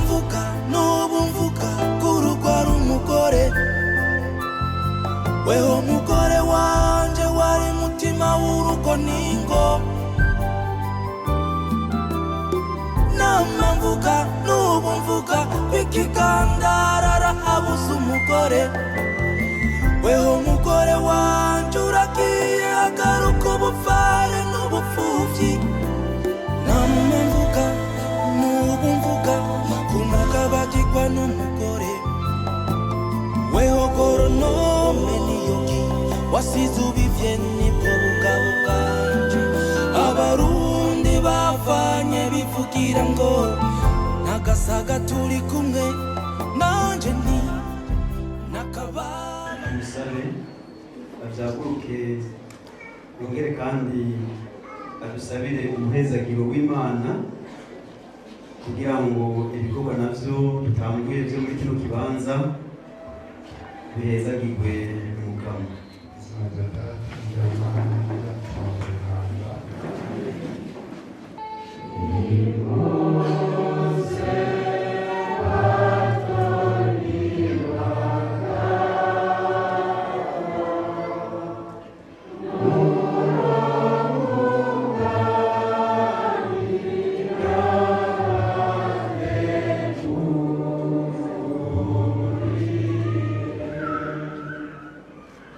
mvuga n'ubu mvuga k'urugo ari umugore. Weho mugore wanje wari mutima w'urugo ningo. Nama mvuga n'ubu mvuga kw'ikigandarara habuze umugore. Weho mugore wanje uragiye agaruka ubupfare n'ubupfuvyi. Nama mvuga n'ubu mvuga kunagabagirwa n'umugore. Weho goronome niyogi wasize ubivye nibwo bugabo bwanje. Abarundi bavanye bivugira ngo nagasaga turi kumwe nanje nti nakababa. Musabe avyaguruke yongere kandi adusabire umuhezagiro w'Imana kugira ngo ibikorwa navyo dutanguye vyo muri kino kibanza bihezagirwe Mukama. Izina rya Data n'irya Mwana n'irya Mutima Mweranda.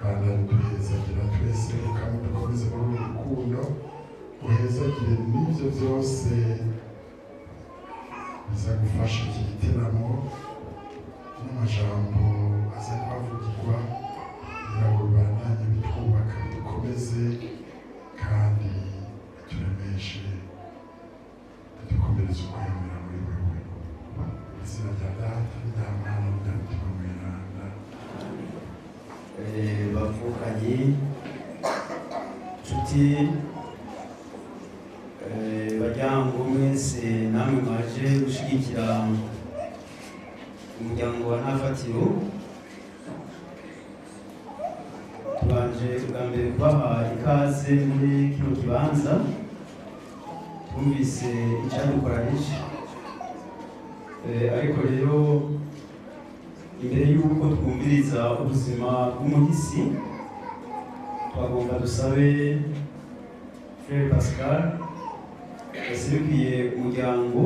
Mana duhezagira twese, kandi dukomeze muri uru rukundo, uhezagire n'ibyo byose biza gufasha iki giteramo n'amajambo aza kuhavugirwa kugira ngo bibandanye bitwubaka, bidukomeze kandi bituremeshe, bidukomereze ukwemera muri wewe. Mu izina rya Data n'irya Mwana n'irya Mutima Mweranda. Bavukanye, nshuti, baryango mwese namwe mwaje gushigikira umuryango wa Ntafatiro, tubanje bwa mbere kubaha ikaze muri kino kibanza. Twumvise icyadukoranije, ariko rero imbere y'uko twumviriza ubuzima bw'umuhisi twagomba dusabe Frère Pascal yaserukiye umuryango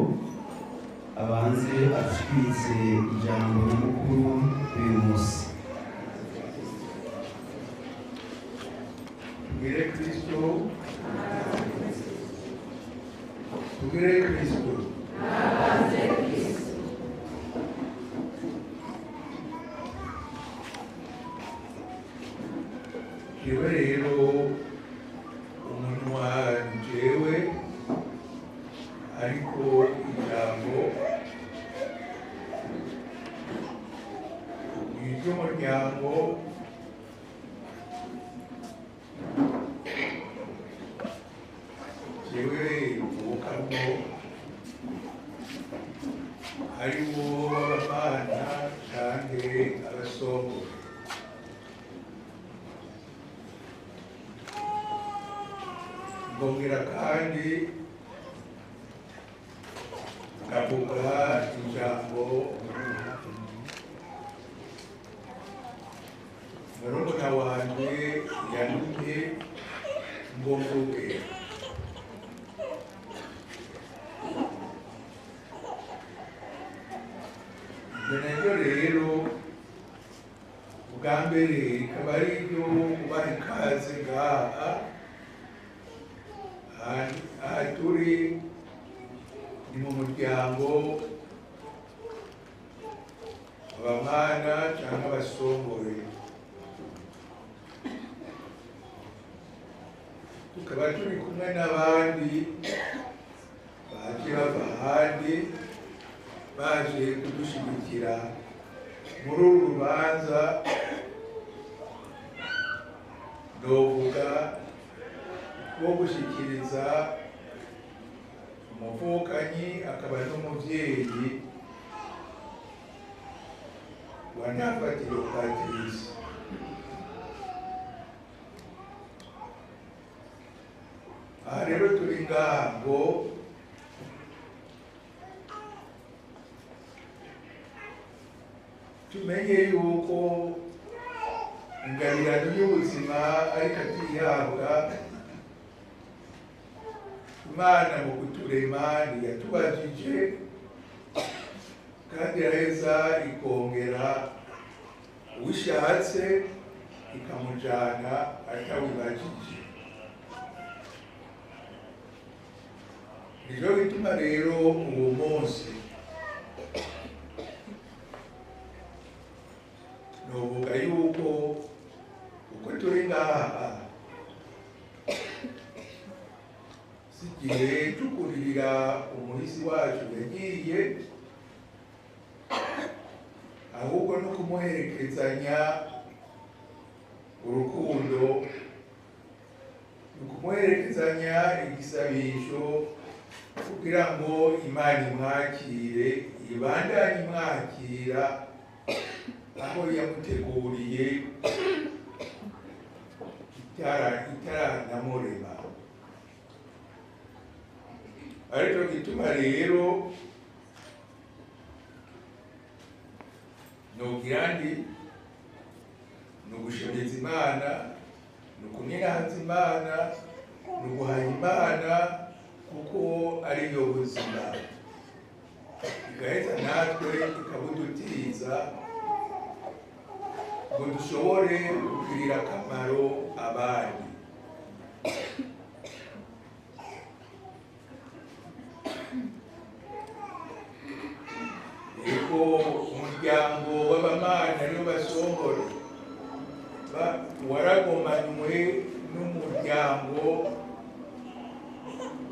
abanze adushikirize ijambo nyamukuru uyu munsi. Tugire Kristo, tugire Kristo. Jewe rero umunwa jewe, ariko ijambo ni iry'umuryango. Jewe mvukamo ariwo w'abana canke abasongoye. Ngongera kandi ngavuga ijambo murumuna wanje yantumye ngo mvuge. Ibyo nabyo rero ubwa mbere rikaba ari iryo kubaha ikaze ngaha aha turi ni mu muryango abamana cyangwa abasongoye, tukaba turi kumwe n'abandi baje bava ahandi baje kudushyigikira muri uru rubanza. Ndovuga wo gushyikiriza umuvukanyi akaba n'umubyeyi wa Ntafatiro Patrice. Aha rero turi ngaha ngo Tumenye yuko ingabirano y'ubuzima ariko atihabwa. Imana mu kuturema ntiyatubajije, kandi iraheza ikongera uwishatse ikamujana atawibajije. Nico gituma rero uwo munsi novuga yuko uko turi ngaha si igihe co kuririra umuhisi wacu yagiye, ahubwo no kumuherekezanya urukundo, no kumuherekezanya igisabisho kugira ngo Imana imwakire, ibandanye imwakira aho yamuteguriye itaranamurema. Ariko gituma rero nogira ndi ni ugushemeza Imana, ni ukuninahaza Imana, ni uguhanya Imana, kuko ariyo buzima. Igaheza natwe ikabudutiza ngo dushobore kugirira akamaro abandi. Eko umuryango w'abamana aribo basongore waragomanywe n'umuryango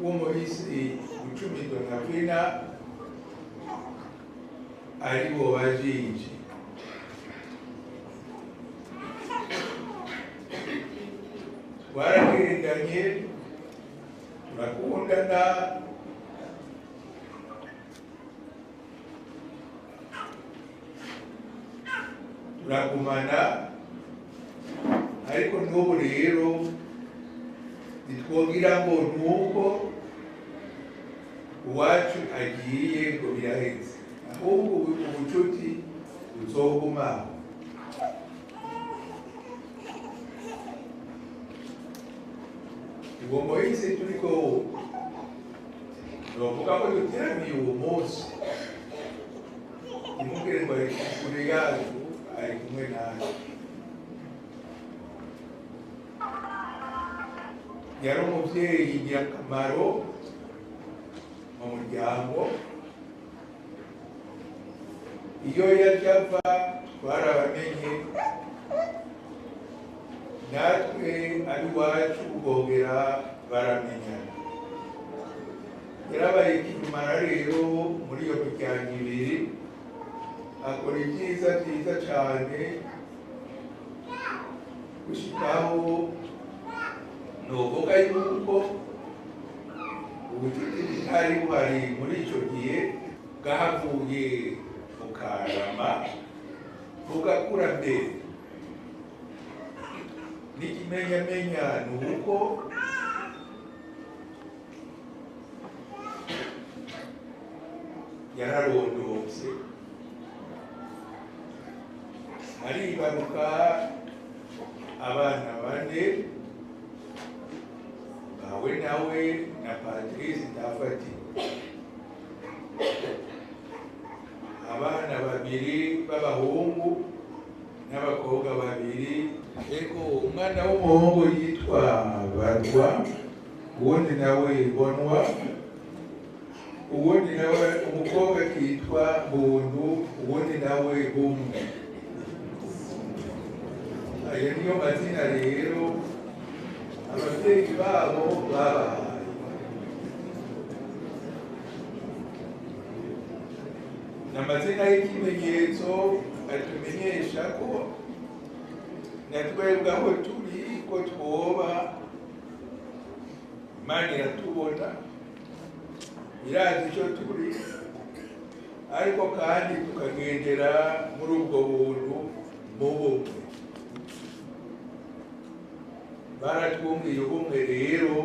w'umuhisi Bucumi Donavina aribo bajiji. Twaragendanye, turakundana, turagumana, ariko n'ubu rero ntitwogira ngo nuko uwacu agiye ngo biraheze, ahubwo ubucuti buzogumaho. Uwo muhisi turiko novuga ko duteramiye uwo munsi, ntimugire ngo ari kure yacu, ari kumwe natwe. Yari umuvyeyi ngirakamaro mu muryango. Iyo yaja ava twarabamenye, natwe ab'iwacu bongera baramenyana. Yarabaye ikirumara rero muri iyo miryango ibiri, akora ibyiza byiza cane gushikaho novuga yuko ubucuti butari buhari muri ico gihe bwahavuye bukarama bugakura mbere. N'ikimenyamenya ni uko yararondotse, aribaruka abana bane bawe nawe na Patrice Ndafati, abana babiri b'abahungu n'abakobwa babiri. Eko umwana w'umuhungu yitwa Barwa, uwundi nawe Bonwa, uwundi nawe umukobwa akitwa Buntu, uwundi nawe Bumwe. Ayo niyo mazina rero abavyeyi babo babahaye. Ni amazina y'ikimenyetso atumenyesha ko na twebwe aho turi ko twoba Imana iratubona, irazi ico turi, ariko kandi tukagendera muri ubwo buntu mu bumwe. Baratwumviye ubumwe rero,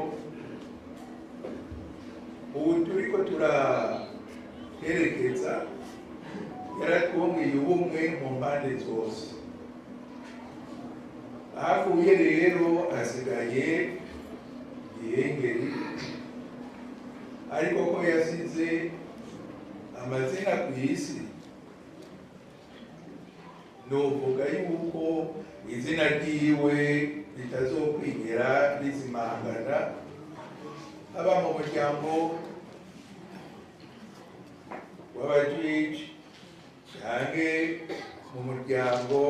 ubu turiko turaherekeza Yaratwongeye ubumwe mu mpande zose. Ahavuye rero hasigaye Gihengeri, ariko ko yasize amazina ku isi, novuga yuko izina ryiwe ritazokwigera rizimangana, haba mu muryango w'Abajiji canke mu muryango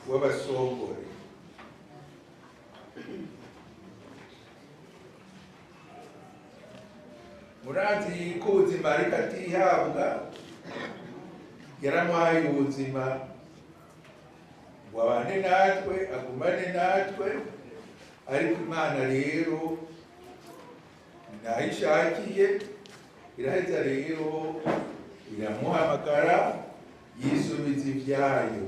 w'Abasongore. Murazi ko ubuzima ariko atihabwa, yaramuhaye ubuzima ngo abane natwe, agumane natwe, ariko Imana rero nayo ishakiye iraheza rero iramuhamagara yisubiza ibyayo.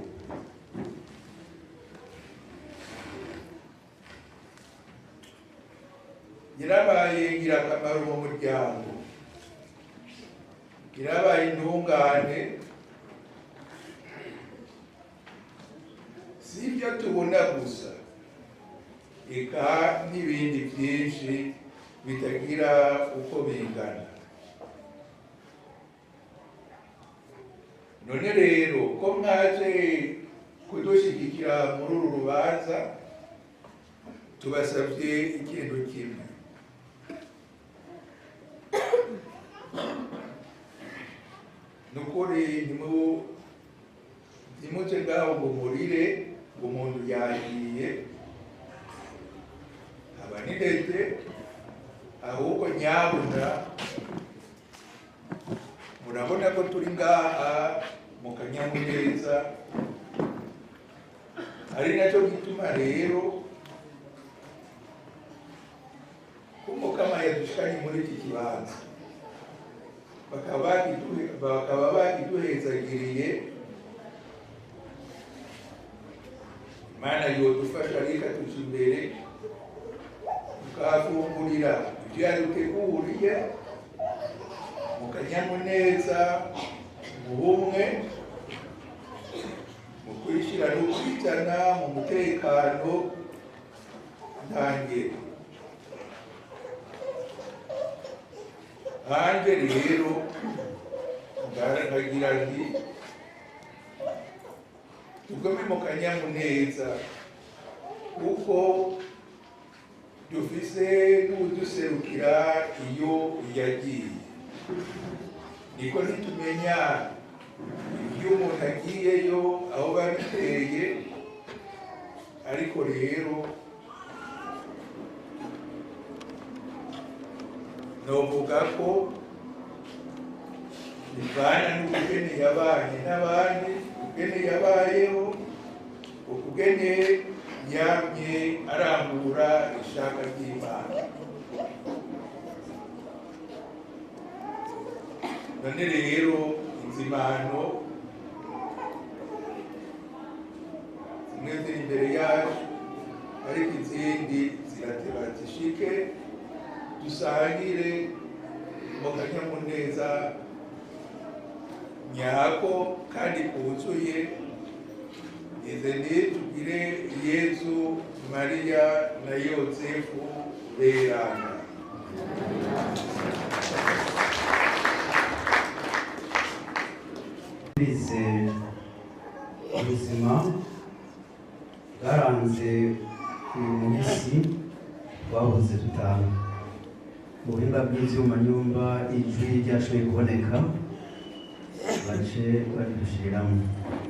Yarabaye ingirakamaro mu muryango, yarabaye intungane. Si ibyo tubona gusa, eka n'ibindi byinshi bitagira uko bingana. None rero ko mwaje kudushyigikira muri uru rubanza, tubasabye ikintu kimwe: nukuri ntimuce ngaho ngo murire ngo umuntu yagiye, aba n'intete, ahubwo nyabuna murabona ko turi ngaha mu kanyamuneza, ari nacyo gituma rero ko Mukama yadushikanye muri iki kibanza, bakaba bakiduhezagiriye. Imana yodufasha reka tuja imbere tukafungurira ibyo yaduteguriye mu kanyamuneza, mu bumwe, mu kwishyira no kwizana, mu mutekano ntangere. Hanjye rero ndagira nti tugume mu kanyamuneza, kuko dufise n'uduserukira iyo yagiye. Niko ntitumenya iyo umuntu agiyeyo aho babiteye, ariko rero novuga ko bivana n'ukugene yabanye n'abandi, ukugene yabayeho, ukugene yamye arangura ishaka ry'Imana. None rero inzimano zimwe ziri imbere yacu, ariko izindi zirateba zishike, dusangire mu kanyamuneza nyako kandi kuzuye. Ize ni tugire Yezu, Mariya na Yozefu berana. Bize ubuzima bwaranze uyu munsi twahoze dutanga mu buhinga bw'ivyuma, nyumba ijwi ryashoboye kuboneka bace baridushiriramo.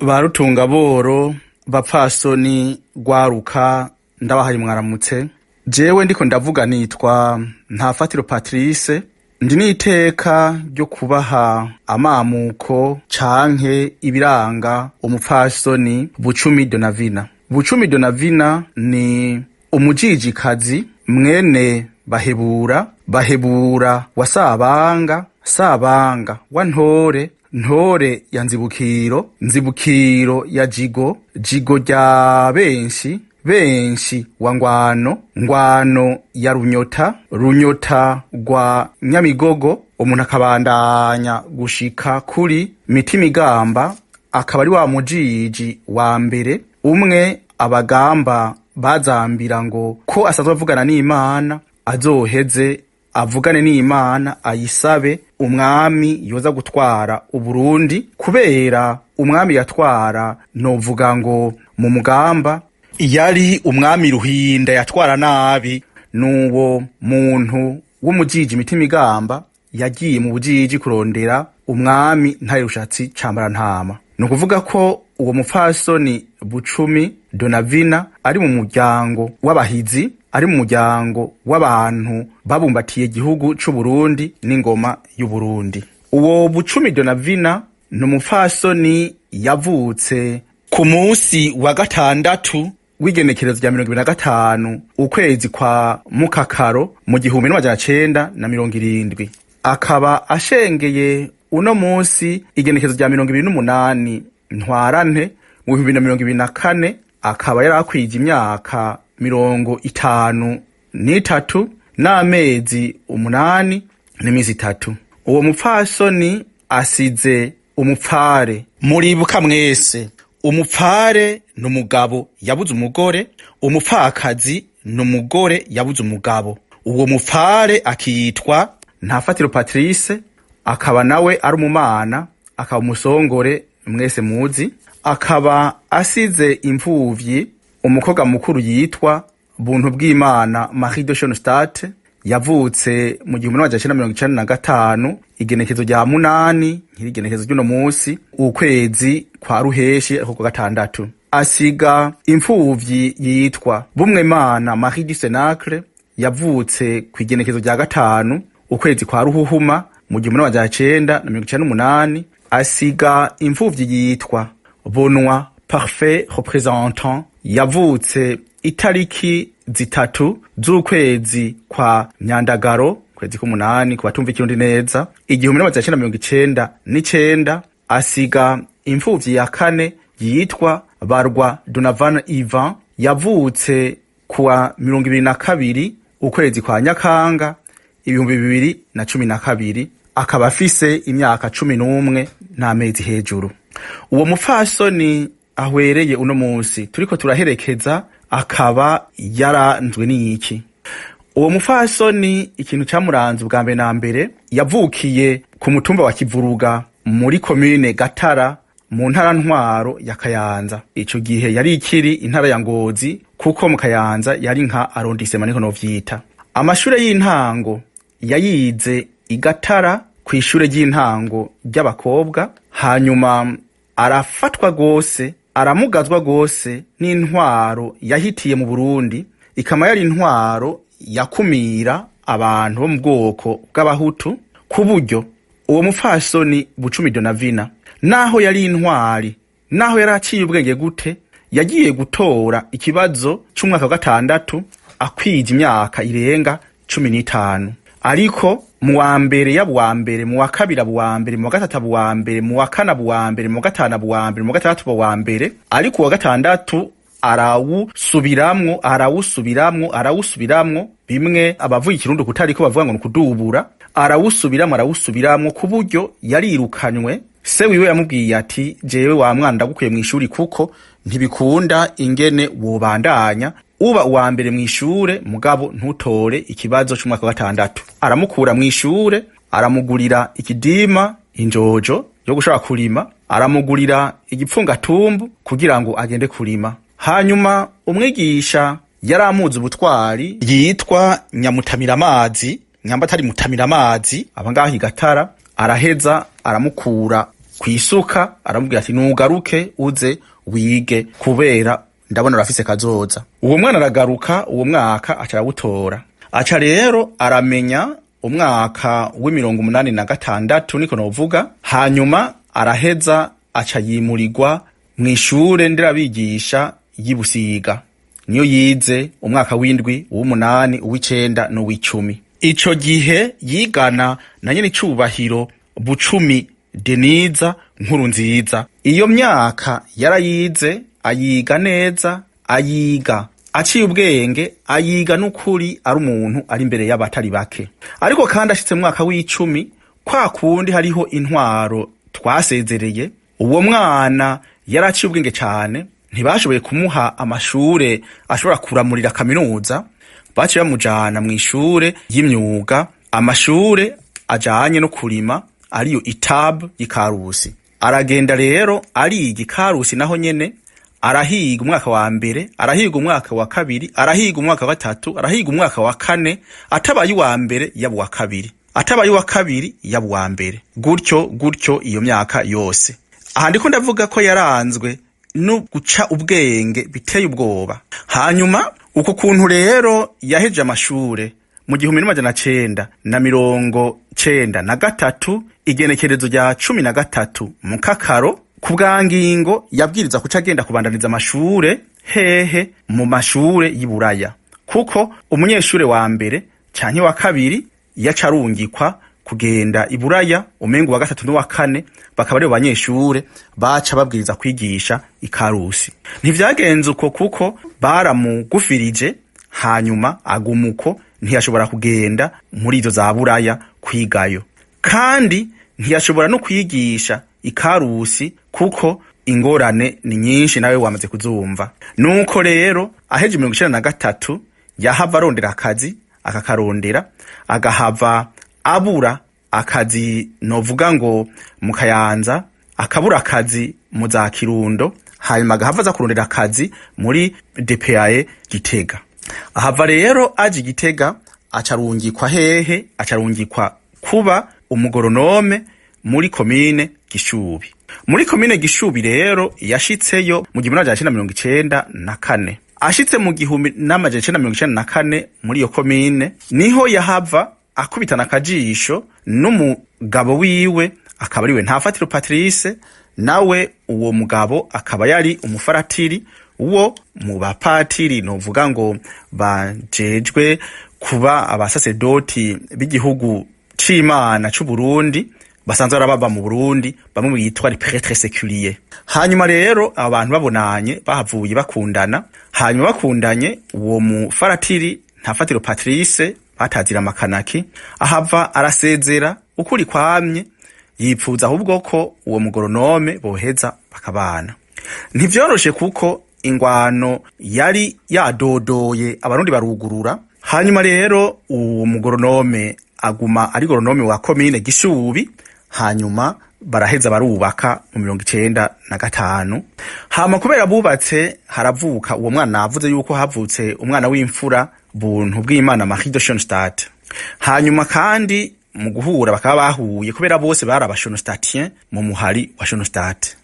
Ba Rutungaboro, bapfasoni, rwaruka, ndabahaye mwaramutse. Jewe ndiko ndavuga nitwa Ntafatiro Patrice, ndi n'iteka ryo kubaha amamuko canke ibiranga umupfasoni Bucumi Donavina. Bucumi Donavina ni umujijikazi mwene Bahebura, Bahebura wa Sabanga, Sabanga wa Ntore, Ntore ya Nzibukiro, Nzibukiro ya Jigo, Jigo rya Benshi, Benshi wa Ngwano, Ngwano ya Runyota, Runyota rwa Nyamigogo, umuntu akabandanya gushika kuri Mitimigamba akaba ari wa mujiji wa mbere, umwe abagamba bazambira ngo ko asanzwe avugana n'Imana, azoheze avugane n'Imana ayisabe umwami yoza gutwara Uburundi, kubera umwami yatwara, novuga ngo mu mugamba yari umwami Ruhinda yatwara nabi. N'uwo muntu w'umujiji Mitimigamba yagiye mu bujiji kurondera umwami Ntare Rushatsi Cambarantama. Ni ukuvuga ko uwo mupfasoni Bucumi Donavina ari mu muryango w'abahizi, ari mu muryango w'abantu babumbatiye igihugu c'Uburundi n'ingoma y'Uburundi. Uwo Bucumi Donavina ni umupfasoni yavutse ku munsi wa gatandatu w'igenekerezo rya 25 ukwezi kwa Mukakaro mu 1970, akaba ashengeye uno munsi igenekerezo rya 28 Ntwarante mu 2024, akaba yari akwije imyaka 53 n'amezi 8 n'iminsi 3. Uwo mupfasoni asize umupfare. Muribuka mwese, umupfare ni umugabo yabuze umugore, umupfakazi ni umugore yabuze umugabo. Uwo mupfare akitwa Ntafatiro Patrice, akaba nawe ari umumana, akaba umusongore mwese muzi. Akaba asize imfuvyi, umukobwa mukuru yitwa Buntu bw'Imana Marie de Schoenstatt, yavutse mu 1995 igenekezo rya 8, nk'irigenekezo ry'uno munsi, ukwezi kwa Ruheshi, ariko kwa gatandatu. Asiga imfuvyi yitwa Bumwemana Marie du Senacle, yavutse ku igenekezo rya 5 ukwezi kwa Ruhuhuma mu 1998. Asiga imfuvyi yitwa Bonwa Parfait Représentant, yavutse itariki 3 z'ukwezi kwa Myandagaro, kwezi k'umunani ku batumva ikirundi neza, 1999. Asiga imfuvyi ya kane yitwa Barwa Donavan Ivan, yavutse kuwa 22 ukwezi kwa Nyakanga 2012, akaba afise imyaka 11 n'amezi hejuru. Uwo mupfasoni ahwereye uno munsi turiko turaherekeza akaba yaranzwe n'iki? Uwo mupfasoni, ikintu camuranze ubwa mbere na mbere, yavukiye ku mutumba wa Kivuruga muri komine Gatara mu ntara ntwaro ya Kayanza. Ico gihe yari ikiri intara ya Ngozi, kuko mu Kayanza yari nka arrondissement, niko novyita. Amashure y'intango yayize i Gatara kw'ishure ry'intango ry'abakobwa. Hanyuma arafatwa gose, aramugazwa gose n'intwaro yahitiye mu Burundi, ikaba yari intwaro yakumira abantu bo mu bwoko bw'abahutu, ku buryo uwo mupfasoni Bucumi Donavina, naho yari intwari, naho yari aciye ubwenge gute, yagiye gutora ikibazo c'umwaka wa gatandatu akwije imyaka irenga 15. Ariko mu wa mbere yaba uwa mbere, mu wa kabiri aba uwa mbere, mu wa gatatu aba uwa mbere, mu wa kane aba uwa mbere, mu wa gatanu aba uwa mbere, mu wa gatandatu aba uwa mbere, ariko uwa gatandatu arawusubiramwo, arawusubiramwo, arawusubiramwo. Bimwe abavuga ikirundi kutariko bavuga ngo ni ukudubura. Arawusubiramwo, arawusubiramwo, ku buryo yarirukanywe. Se wiwe yamubwiye ati: "Jewe wa mwana ndagukuye mw'ishuri, kuko ntibikunda ingene wobandanya uba uwa mbere mw'ishure mugabo ntutore ikibazo c'umwaka wa gatandatu." Aramukura mw'ishure, aramugurira ikidima, injojo yo gushobora kurima, aramugurira igipfungatumbu kugira ngo agende kurima. Hanyuma umwigisha yari amuzi ubutwari yitwa Nyamutamira amazi, nyamba atari Mutamira amazi, aba ngaho i Gatara, araheza aramukura kw'isuka, aramubwira ati: "Nugaruke uze wige, kubera ndabona urafise kazoza." Uwo mwana aragaruka, uwo mwaka aca arawutora. Aca rero aramenya umwaka w'86, niko novuga. Hanyuma araheza aca yimurirwa mw'ishure nderabigisha y'i Busiga, niyo yize umwaka w'indwi, uw'umunani, uw'icenda n'uw'icumi. Ico gihe yigana na nyene icubahiro Bucumi Deniza Nkuru Nziza. Iyo myaka yarayize, ayiga neza, ayiga aciye ubwenge, ayiga n'ukuri ari umuntu ari imbere y'abatari bake. Ariko kandi ashitse mu mwaka w'icumi, kwa kundi hariho intwaro. Twasezereye uwo mwana yaraciye ubwenge cane, ntibashoboye kumuha amashure ashobora kuramurira kaminuza. Baciye bamujana mw'ishure y'imyuga, amashure ajanye no kurima, ariyo ITAB y'Ikarusi. Aragenda rero ariga Ikarusi, naho nyene arahiga umwaka wa mbere, arahiga umwaka wa kabiri, arahiga umwaka wa gatatu, arahiga umwaka wa kane. Atabaye uwa mbere yaba uwa kabiri, atabaye uwa kabiri yaba uwa mbere, gutyo gutyo iyo myaka yose. Aha ndiko ndavuga ko yaranzwe no guca ubwenge biteye ubwoba. Hanyuma uko kuntu rero yaheje amashure mu 1993, igenekerezo rya 13 mu Kakaro, ku bwa ngingo yabwiriza kuca agenda kubandaniza amashure hehe? Mu mashure y'i Buraya, kuko umunyeshure wa mbere canke wa kabiri yaca arungikwa kugenda i Buraya, umengo wa gatatu n'uwa kane bakaba aribo banyeshure baca babwiriza kwigisha Ikarusi. Ntivyagenze uko, kuko baramugufirije, hanyuma aguma uko, ntiyashobora kugenda muri izo za Buraya kwigayo, kandi ntiyashobora no kwigisha Ikarusi kuko ingorane ni nyinshi, nawe wamaze kuzumva. Nuko rero aheje 93 yahava arondera akazi, akakarondera, agahava abura akazi, novuga ngo mu Kayanza, akabura akazi mu za Kirundo, hanyuma agahava aza kurondera akazi muri DPAE Gitega. Ahava rero aje Gitega, acarungikwa hehe? Acarungikwa kuba umugoronome muri komine Gishubi. Muri komine Gishubi rero yashitseyo mu 1994. Ashitse mu 1994 muri iyo komine, niho yahava akubitana akajisho n'umugabo wiwe, akaba ariwe Ntafatiro Patrice. Nawe uwo mugabo akaba yari umufaratiri wo mu bapatiri, novuga ngo bajejwe kuba abasasedoti b'igihugu c'Imana c'Uburundi, basanzwe barababa mu Burundi, bamwe bitwa les prêtres séculiers. Hanyuma rero abo bantu babonanye bahavuye bakundana. Hanyuma bakundanye, uwo mufaratiri Ntafatiro Patrice batazira Makanaki ahava arasezera ukuri kwamye, yipfuza ahubwo ko uwo mugoronome boheza bakabana. Ntivyoroshe kuko ingwano yari yadodoye, Abarundi barugurura. Hanyuma rero uwo mugoronome aguma ari goronome wa komine Gishubi. Hanyuma baraheza barubaka mu 95. Hama kubera bubatse haravuka uwo mwana navuze yuko havutse umwana w'imfura, Buntu bw'Imana Marie de Schoenstatt. Hanyuma kandi mu guhura bakaba bahuye kubera bose bari aba Schoenstattiens mu muhari wa Schoenstatt.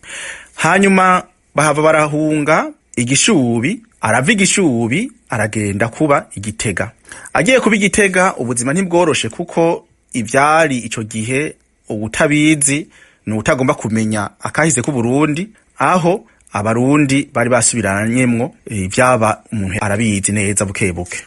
Hanyuma bahava barahunga Igishubi, arava Igishubi aragenda kuba Igitega. Agiye kuba Igitega, ubuzima ntibworoshe, kuko ivyari ico gihe uwutabizi ni utagomba kumenya akahise k'Uburundi, aho Abarundi bari basubiranyemwo ivyaba umuntu arabizi neza buke buke.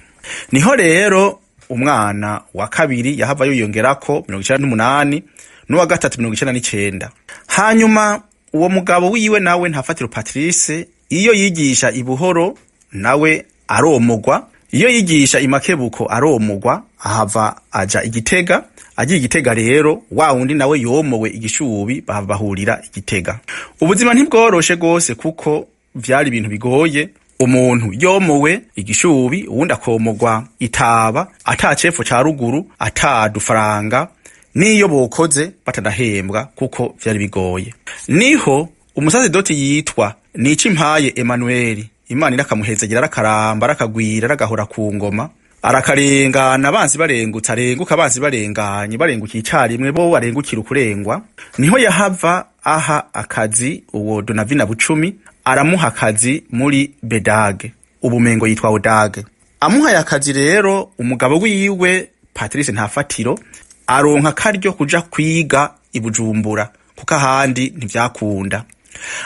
Niho rero umwana wa kabiri yahava yiyongerako 98, n'uwa gatatu 99. Hanyuma uwo mugabo wiwe nawe Ntafatiro Patrice, iyo yigisha i Buhoro nawe aromogwa, iyo yigisha i Makebuko aromogwa, ahava aja Igitega. Agiye Igitega rero, wa wundi nawe yomowe Igishubi bahava bahurira Igitega. Ubuzima ntibworoshe gose, kuko vyari ibintu bigoye, umuntu yomowe Igishubi, uwundi akomogwa Itaba, ata cepfo ca ruguru, ata dufaranga, n'iyo bokoze batanahembwa, kuko vyari bigoye. Niho umusasedoti yitwa Nicimpaye Emmanuel, Imana irakamuhezagira, arakaramba, arakagwira, aragahora ku ngoma, arakarengana abansi barengutse, arenguka abansi barenganye, barengukiye icarimwe, bo barengukira ukurengwa. Niho yahava aha akazi uwo Donavina Bucumi, aramuha akazi muri Bedage, ubumengo yitwa Odage. Amuhaye akazi rero, umugabo wiwe Patrice Ntafatiro aronka karyo kuja kwiga i Bujumbura, kuko ahandi ntivyakunda.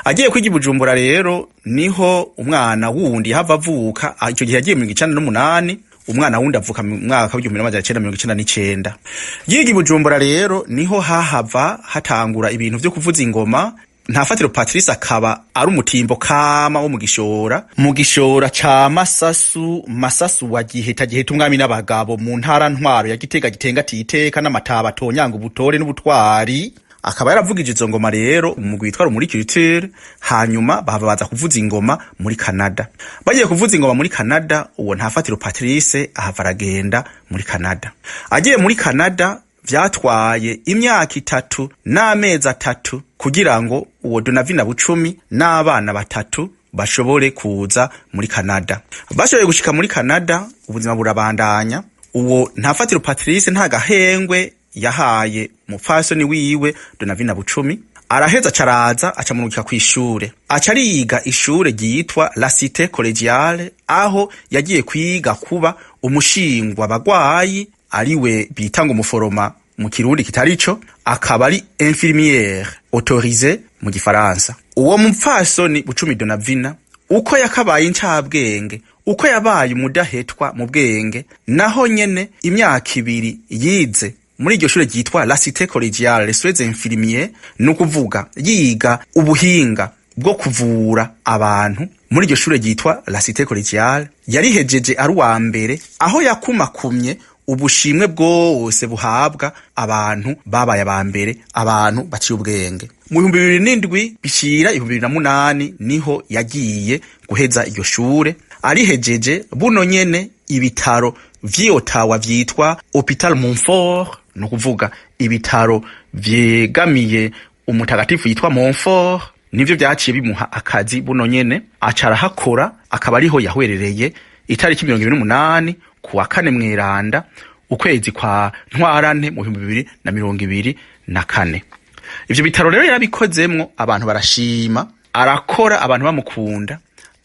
Agiye kwiga i Bujumbura rero, niho umwana wundi yahava avuka. Ico gihe yagiye 98, umwana wundi avuka mu mwaka w'1999. Yiga i Bujumbura rero, niho hahava hatangura ibintu vyo kuvuza ingoma. Ntafatiro Patrice akaba ari umutimbo kama wo mu Gishora, mu Gishora ca Masasu, Masasu wa Giheta, Giheta umwami n'abagabo, mu ntara ntwaro ya Gitega, Gitenga titeka n'amataba atonyanga ubutore n'ubutwari. Akaba yaravugije izo ngoma rero umugwi witwa Rumuri Culture. Hanyuma bahava baza kuvuza ingoma muri Canada. Bagiye kuvuza ingoma muri Canada, uwo Ntafatiro Patrice ahava aragenda muri Canada. Agiye muri Canada, vyatwaye imyaka 3 n'amezi 3 kugira ngo uwo Donavina Bucumi n'abana 3 bashobore kuza muri Canada. Bashoboye gushika muri Canada, ubuzima burabandanya. Uwo Ntafatiro Patrice nta gahengwe yahaye umupfasoni wiwe Donavina Bucumi. Araheza acaraza, acamurungika kw'ishure, aca ariga ishure ryitwa La Cité Collégiale, aho yagiye kwiga kuba umushingwa bagwayi, ariwe bita ngo umuforoma mu Kirundi kitarico, akaba ari infirmière autorisée mu Gifaransa. Uwo mupfasoni Bucumi Donavina, uko yakabaye incabwenge, uko yabaye umudahetwa mu bwenge, naho nyene imyaka 2 yize muri iryo shure ryitwa La Cité Collégiale les soins infirmiers, ni ukuvuga yiga ubuhinga bwo kuvura abantu muri iryo shure ryitwa La Cité Collégiale, yarihejeje ari uwa mbere, aho yakumakumye ubushimwe bwose buhabwa abantu babaye aba mbere, abantu baciye ubwenge. Mu 2007 bishira 2008 niho yagiye guheza iryo shure. Arihejeje buno nyene, ibitaro vy'i Ottawa vyitwa Hôpital Montfort, ni ukuvuga ibitaro vyegamiye umutagatifu yitwa Montfort, nivyo vyaciye bimuha akazi buno nyene, aca arahakora, akaba ariho yahwerereye itariki 28 kuwa kane mweranda, ukwezi kwa Ntwarante, mu 2024. Ivyo bitaro rero yarabikozemwo, abantu barashima, arakora abantu bamukunda,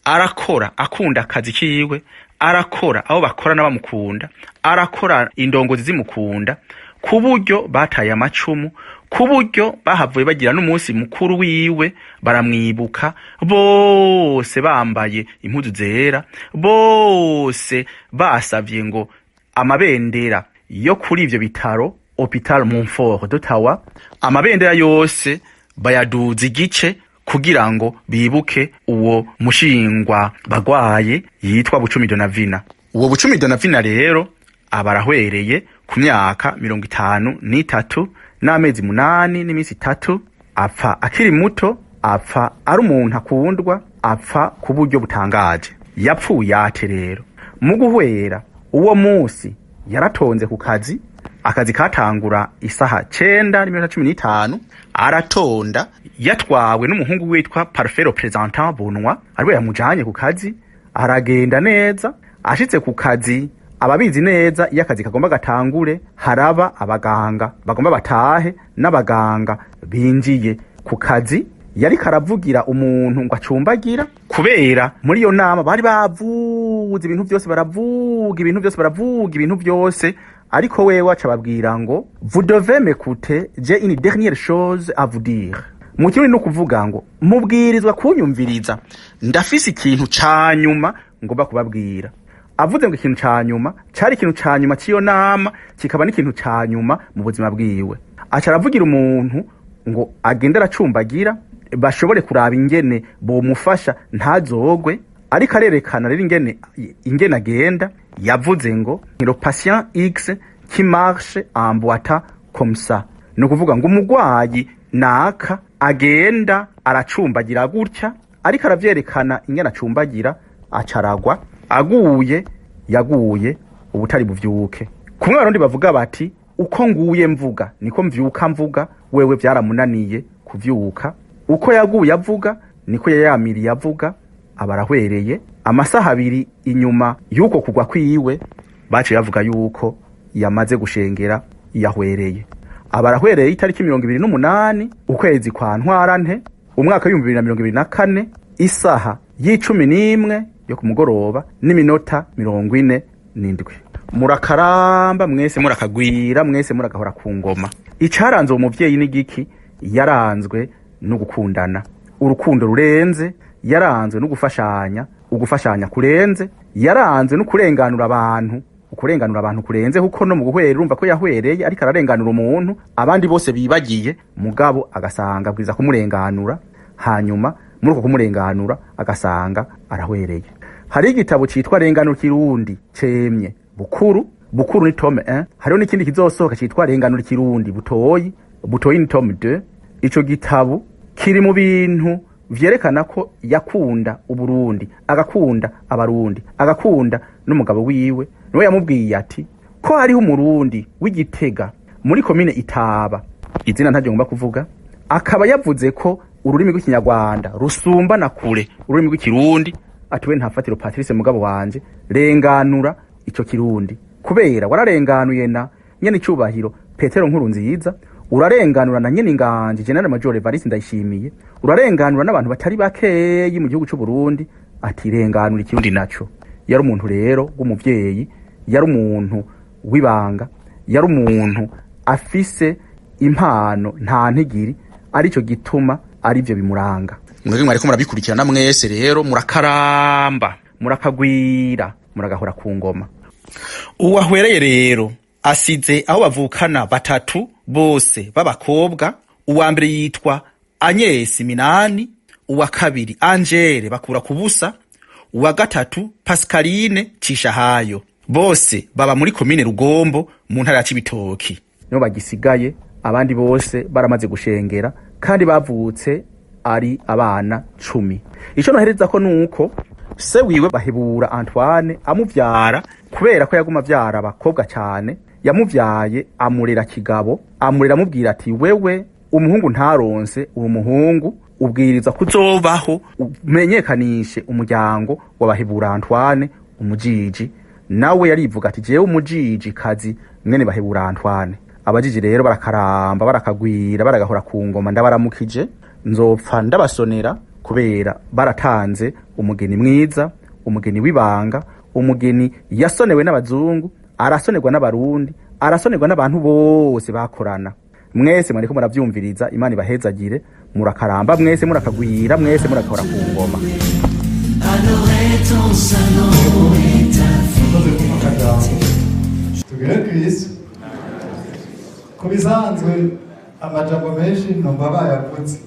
arakora akunda akazi kiwe, arakora abo bakorana bamukunda, arakora indongozi zimukunda, ku buryo bataye amacumu, ku buryo bahavuye bagira n'umunsi mukuru wiwe, baramwibuka bose bambaye impuzu zera, bose basavye ngo amabendera yo kuri ivyo bitaro Hôpital Montfort d'Ottawa, amabendera yose bayaduza igice kugira ngo bibuke uwo mushingwa bagwaye yitwa Bucumi Donavina. Uwo Bucumi Donavina rero aba arahwereye ku myaka 53 n'amezi 8 n'iminsi 3. Apfa akiri muto, apfa ari umuntu akundwa, apfa ku buryo butangaje. Yapfuye ate rero? Mu guhwera, uwo munsi yaratonze ku kazi. Akazi katangura isaha 9:15. Aratonda yatwawe n'umuhungu witwa Parfait Représentant Bonwa, ariwe yamujanye ku kazi. Aragenda neza. Ashitse ku kazi, ababizi neza, iyo akazi kagomba gatangure, haraba abaganga bagomba batahe n'abaganga binjiye ku kazi. Yariko aravugira umuntu ngo acumbagira, kubera muri iyo nama bari bavuze ibintu byose, baravuga ibintu byose, baravuga ibintu byose, ariko wewe aca ababwira ngo: "Vous devez m'écouter, j'ai une dernière chose à vous dire." Mu Kirundi no kuvuga ngo: "Mubwirizwa kunyumviriza, ndafise ikintu ca nyuma ngomba kubabwira." Avuze ngo ikintu ca nyuma, cari ikintu ca nyuma c'iyo nama, kikaba n'ikintu ca nyuma mu buzima bwiwe. Aca aravugira umuntu ngo agende aracumbagira, bashobore kuraba ingene bomufasha ntazogwe. Ariko arerekana rero ingene agenda, yavuze ngo: "Le patient X qui marche en boitant comme ça", ni ukuvuga ngo umugwayi naka agenda aracumbagira gutya. Ariko aravyerekana ingene acumbagira, acaragwa. Aguye, yaguye ubutari buvyuke. Kumwe Abarundi bavuga bati: "Uko nguye mvuga niko mvyuka mvuga." Wewe vyaramunaniye kuvyuka. Uko yaguye avuga niko yayamiriye avuga, aba arahwereye. Amasaha 2 inyuma y'uko kugwa kwiwe, baciye bavuga yuko yamaze gushengera, yahwereye. Aba arahwereye itariki 28 ukwezi kwa Ntwarante, umwaka w'2024, isaha y'11 yo ku mugoroba n'iminota 47. Murakaramba mwese, murakagwira mwese, muragahora ku ngoma. Icaranze uwo muvyeyi ni giki? Yaranzwe no gukundana urukundo rurenze, yaranzwe no gufashanya ugufashanya kurenze, yaranzwe no kurenganura abantu, ukurenganura abantu kurenze, kuko no mu guhwera urumva ko yahwereye ariko ararenganura umuntu abandi bose bibagiye, mugabo agasanga abwiza kumurenganura. Hanyuma muri uko kumurenganura agasanga arahwereye. Hari igitabo citwa Renganura Kirundi cemye Bukuru. Bukuru ni tome 1. Hariho n'ikindi kizosohoka citwa Renganura Kirundi Butoyi. Butoyi tome 2. Ico gitabo kiri mu bintu vyerekana ko yakunda Uburundi, agakunda Abarundi, agakunda n'umugabo wiwe. Niwe yamubwiye ati ko hariho Umurundi w'Igitega muri komine Itaba, izina ntaryo ngomba kuvuga, akaba yavuze ko ururimi rw'Ikinyarwanda rusumbana kure ururimi rw'Ikirundi. Ati we ntafatiro Patrice, mugabo wanje, renganura ico Kirundi, kubera wararenganuye na nyene icubahiro Petero Nkuru Nziza, urarenganura na nyene inganji General Major Evariste Ndayishimiye, urarenganura n'abantu batari bakeyi mu gihugu c'u Burundi. Ati renganura Ikirundi naco. Yari umuntu rero w'umuvyeyi, yari umuntu w'ibanga, yari umuntu afise impano nta ntigiri, arico gituma arivyo bimuranga. Mwebwe mwariko murabikurikirana mwese rero murakaramba, murakagwira, muragahora ku ngoma. Uwahwereye rero asize aho bavukana batatu bose b'abakobwa. Uwa mbere yitwa Agnes Minani, uwa kabiri Angele Bakura Kubusa, uwa gatatu Pascaline Cishahayo. Bose baba muri komine Rugombo mu ntara ya Cibitoki. Nibo bagisigaye, abandi bose baramaze gushengera kandi bavutse ari abana 10. Ico nohereza ko nuko se wiwe Bahebura Antoine amuvyara, kubera ko yaguma avyara abakobwa cyane, yamuvyaye amurera kigabo, amurera amubwira ati wewe umuhungu ntaronse, uwo muhungu ubwiriza kuzobaho umenyekanishe umuryango wa Bahebura Antoine umujiji. Nawe yarivuga ati jewe umujiji kazi mwene Bahebura Antoine. Abajiji rero barakaramba, barakagwira, baragahora ku ngoma. Ndabaramukije, nzopfa ndabasonera kubera baratanze umugeni mwiza, umugeni w'ibanga, umugeni yasonewe n'abazungu, arasonerwa n'Abarundi, arasonerwa n'abantu bose bakorana. Mwese mwariko muravyumviriza, Imana ibahezagire, murakaramba mwese, murakagwira mwese, murakahora ku ngoma. Maze kumva akajambo tugere ku isi. Ku bisanzwe amajambo menshi numva bayavutse,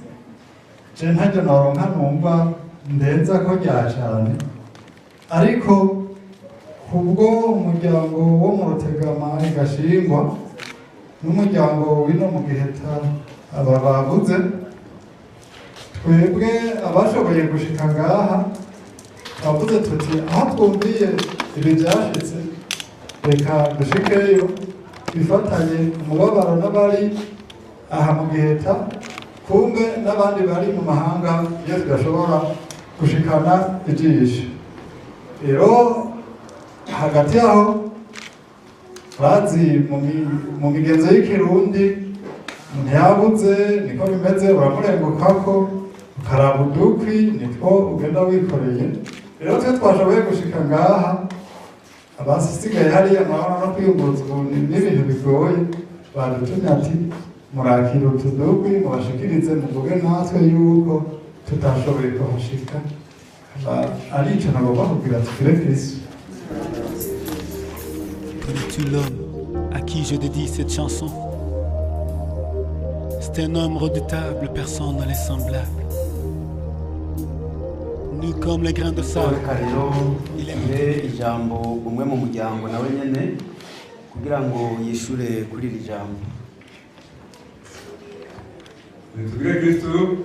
je ntaryo noronka numva ndenza ko rya cane, ariko kubwo umuryango wo mu Rutegama igashingwa n'umuryango w'ino mu Giheta aba bavuze, twebwe abashoboye gushika ngaha twavuze tuti aho twumviye ibi byashitse, reka dushikeyo bifatanye umubabaro n'abari aha mu Giheta, kumbe n'abandi bari mu mahanga iyo tudashobora gushikana ijisho. Rero hagati aho bazi mu migenzo y'Ikirundi ntiyabuze, niko bimeze, uramurengukako ukaraba udukwi nitwo ugenda wikoreye. Rero twe twashoboye gushika ngaha, abasigaye hariya amahoro no kwiyunguruza ubu n'ibintu bigoye, badutumye ati murakira utu dukwi mubashikirize, muvuge natwe yuko tutashoboye kuhashika. Ari ico nagomba kubwira. Tugire Kristo. Connais-tu l'homme à qui je dédie cette chanson? C'est un homme redoutable, personne ne l'est semblable. Nu comme les grains de sable. Reka rero ihe ijambo umwe mu muryango nawe nyene kugira ngo yishure kuri iri jambo. Tugire Kristu.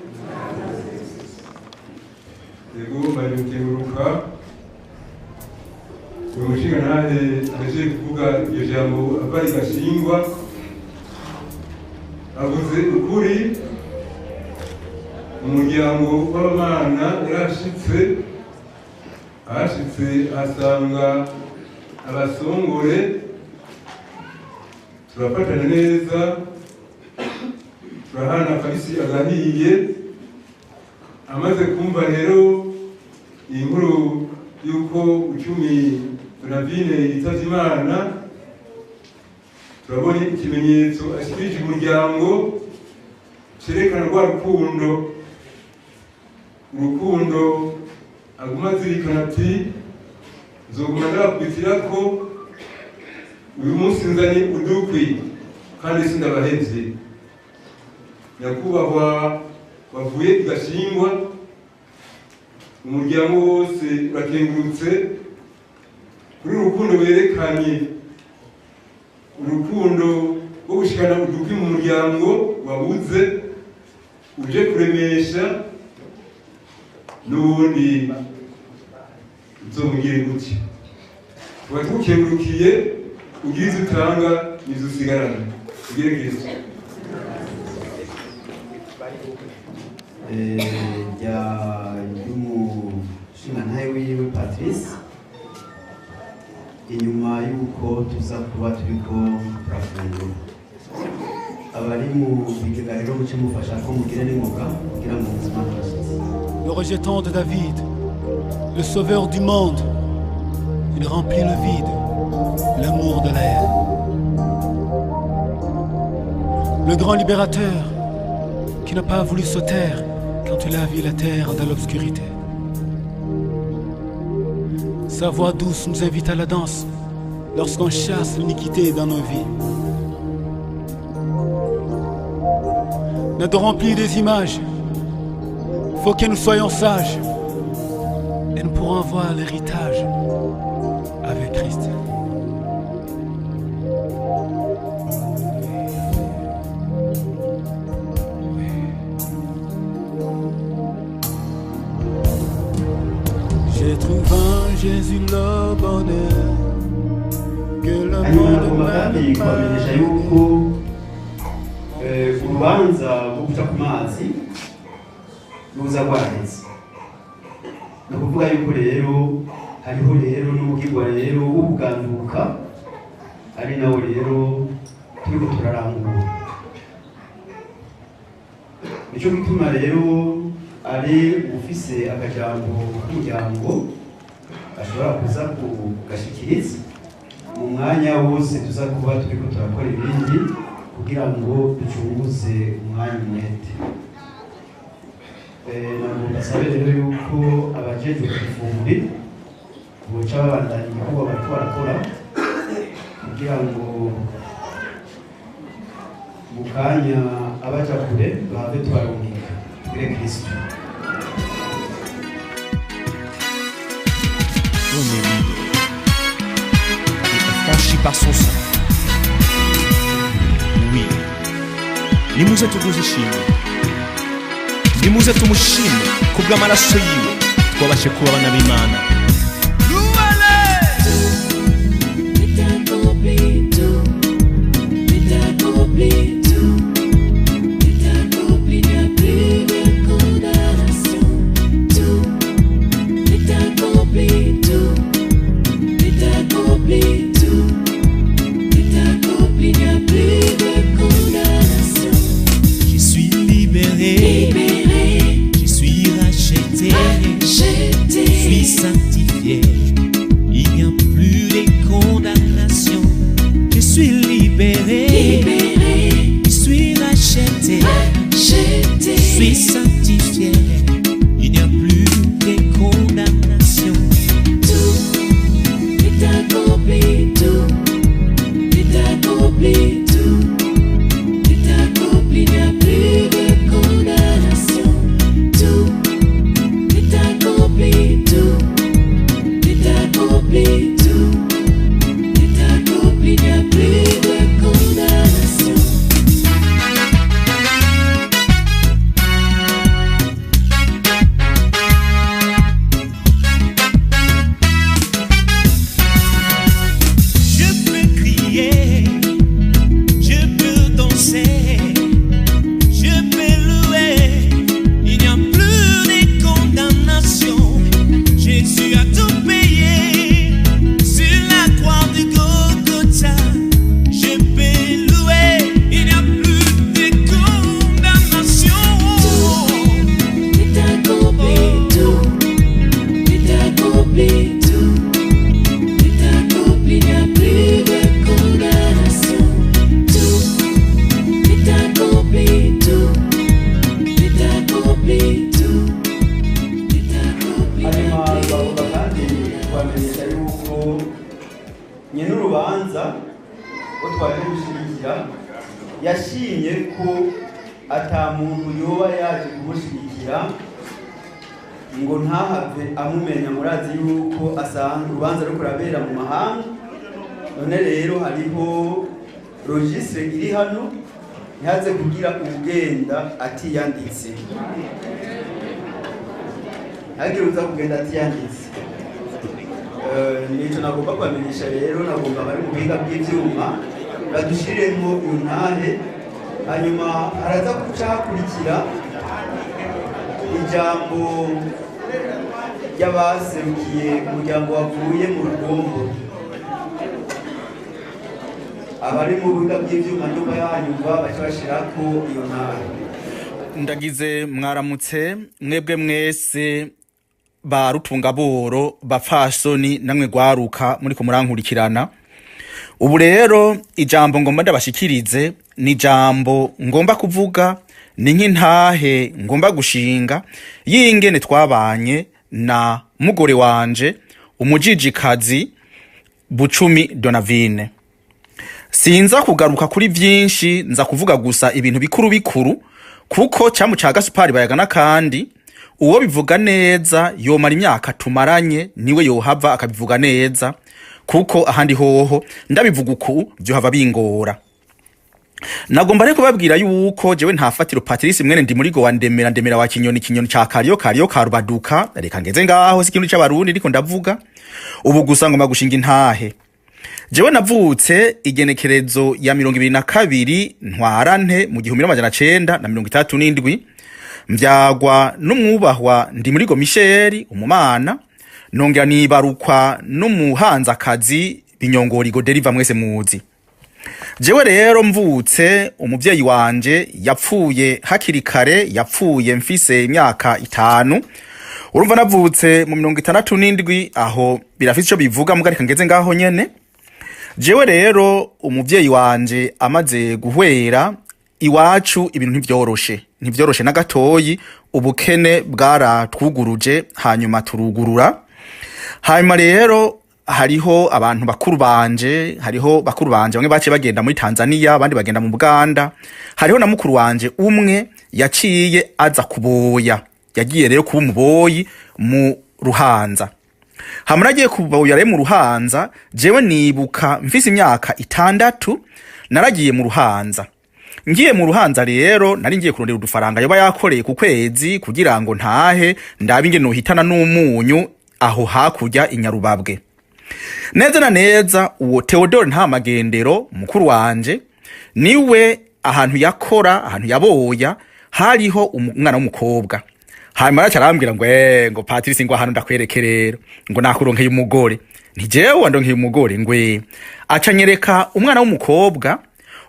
Yego, bari gukenguruka uyu mushingantahe aje kuvuga iryo jambo ava rigashingwa, avuze ukuri. Umuryango w'abana yarashitse, ahashitse asanga abasongore, turafatanya neza, turahana akabisi agahiye. Amaze kumva rero iyi nkuru y'uko Bucumi Donavine yitavye Imana, turabona ikimenyetso ashikirije umuryango cerekana rwa rukundo, urukundo aguma azirikana ati nzoguma ndabakwitirako, uyu munsi nzanye udukwi kandi sindabahevye. Nyakubahwa wavuye igashingwa, umuryango wose urakengurutse kuri urukundo werekanye, urukundo. wo gushikana udukwi mu muryango wabuze, uje kuremesha n'ubundi uzomugire gutya. Tuba tugukengurukiye, ugira ivyo utanga n'ivyo usigarana. Ugire Kristo. Rya ry'umushingantahe wiwe Patrice, inyuma y'uko tuza kuba turiko turafungura, abari mu bigega rero muce mufasha ko mugire n'ingoga kugira ngo ubuzima bwashitse. Le rejeton de David, le sauveur du monde, il remplit le vide, l'amour de la haine. Le grand libérateur, qui n'a pas voulu se taire quand il a vu la terre dans l'obscurité. Sa voix douce nous invite à la danse lorsqu'on chasse l'iniquité dans nos vies. N'adorons plus des images. Faut que nous soyons sages et nous pourrons avoir l'héritage avec Christ. J'ai trouvé en Jésus le bonheur que le Hanyuma monde nagomba kandi n'a kubamenyesha pas. Yuko urubanza rwo guca ku mazi ruza rwaheze. Ni ukuvuga yuko rero hariho rero n'umugirwa rero w'ukuganduka, ari nawo rero turiko turarangura. Nico gituma rero ari ufise akajambo k'umuryango ashobora kuza kugashikiriza mu mwanya wose tuza kuba turiko turakora ibindi, kugira ngo ducunguze umwanya umwete. Nagomba mbasabe rero yuko abajejwe ifumbi boca babandanya igikorwa bariko barakora, kugira ngo mu kanya abaja kure bahave tubarungika. Tugire Kristo. On est libre et affranchi par son sang. Oui. Nimuze tuguze ishimwe, nimuze tumushime kubw'amaraso yiwe twabashe kuba abana b'Imana. Est accompli, tout est accompli, tout est accompli, il n'y a plus de condamnation. Tout est accompli, tout est accompli, tout est accompli, il n'y a plus de condamnation. Je suis libéré, Libéré, je suis racheté, racheté, je suis sanctifié. Il n'y a plus de condamnation. Je suis libéré, libéré, je suis racheté, racheté, je suis sanctifié. Il n'y a plus de condamnation. Tout est accompli, tout est accompli, tout est accompli, il n'y a plus de condamnation. Tout est accompli, tout est accompli, tout est accompli, il n'y a plus de condamnation. Je peux crier, je peux danser, je peux louer. Il n'y a plus de condamnation. Jésus a tout payé sur la croix du Golgotha. Je peux louer, il n'y a plus de condamnation. Est accompli, tout est accompli, tout est accompli, il n'y a plus de condamnation. Tout est accompli, tout est accompli, tout est accompli, il n'y a Hanyuma plus bagomba de kandi kubamenyesha yuko nyene urubanza wo twaje gushyigikira yashimye ko ata muntu yoba yaje kumushyigikira ngo ntahave amumenya. Murazi yuko asanzwe urubanza ruriko rurabera mu mahanga. None rero hariho Registre iri hano, ntihaze kugira ugenda atiyanditse, ntihagire uza kugenda atiyanditse. Nico nagomba kubamenyesha rero. Nagomba bari mu buhinga bw'ivyuma badushiremo iyo ntahe, hanyuma haraza guca hakurikira ijambo ry'abaserukiye umuryango wavuye mu rugombo. Abari mu buhinga bw'ivyuma nyuma yanyumva baca bashirako iyo ntahe. Ndagize mwaramutse mwebwe mwese ba rutungaboro, bapfasoni namwe gwaruka muriko murankurikirana. Ubu rero ijambo ngomba ndabashikirize ni ijambo ngomba kuvuga, ni nk'intahe ngomba gushinga y'ingene twabanye na mugore wanje umujijikazi Bucumi Donavine. Sinza kugaruka kuri vyinshi, nza kuvuga gusa ibintu bikuru bikuru, kuko cyamu ca Gasupari bayagana kandi uwo bivuga neza yomara imyaka tumaranye niwe yohava akabivuga neza, kuko ahandi hoho ndabivuga uku vyohava bingora. Nagomba rero kubabwira yuko jewe nta fatiro Patrice mwene ndi muri go wa Ndemera, Ndemera wa Kinyoni, Kinyoni ca Kariyo, Kariyo ka Rubaduka. Reka ngeze ngaho, si ikintu c'Abarundi ndiko ndavuga ubu, gusa ngomba gushinga intahe. Jewe navutse igenekerezo ya 22 Ntwarante mu 1967, mvyagwa n'umwubahwa Ndimurigo Michel umumana, nongera nibarukwa n'umuhanzakazi Binyongori Goderiva mwese muzi. Jewe rero mvutse umuvyeyi wanje yapfuye hakiri kare, yapfuye mfise imyaka 5. Urumva navutse mu 67, aho birafise ico bivuga, muga reka ngeze ngaho nyene. Jewe rero umuvyeyi wanje amaze guhwera, iwacu ibintu ntivyoroshe, ntivyoroshe na gatoyi. Ubukene bwaratwuguruje, hanyuma turugurura. Hanyuma rero hariho abantu bakuru banje, hariho bakuru banje bamwe baciye bagenda muri Tanzania, abandi bagenda mu Buganda. Hariho na mukuru wanje umwe yaciye aza kuboya, yagiye rero kuba umuboyi mu Ruhanza. Hamwe agiye kuboya rero mu Ruhanza, jewe nibuka mfise imyaka 6 naragiye mu Ruhanza. Ngiye mu Ruhanza rero nari ngiye kurondera udufaranga yoba yakoreye ku kwezi kugira ngo ntahe ndabe ingene nohitana n'umunyu aho hakurya inyarubabwe. Neza na neza uwo Theodore nta magendero mukuru wanje niwe ahantu yakora, ahantu yaboya hariho umwana w'umukobwa. Hanyuma araca arambwira ngo ngo Patrice, ngo ahantu ndakwereke rero, ngo nakuronkeye umugore. Nti jewe wandonkeye umugore? Ngwe aca anyereka umwana w'umukobwa.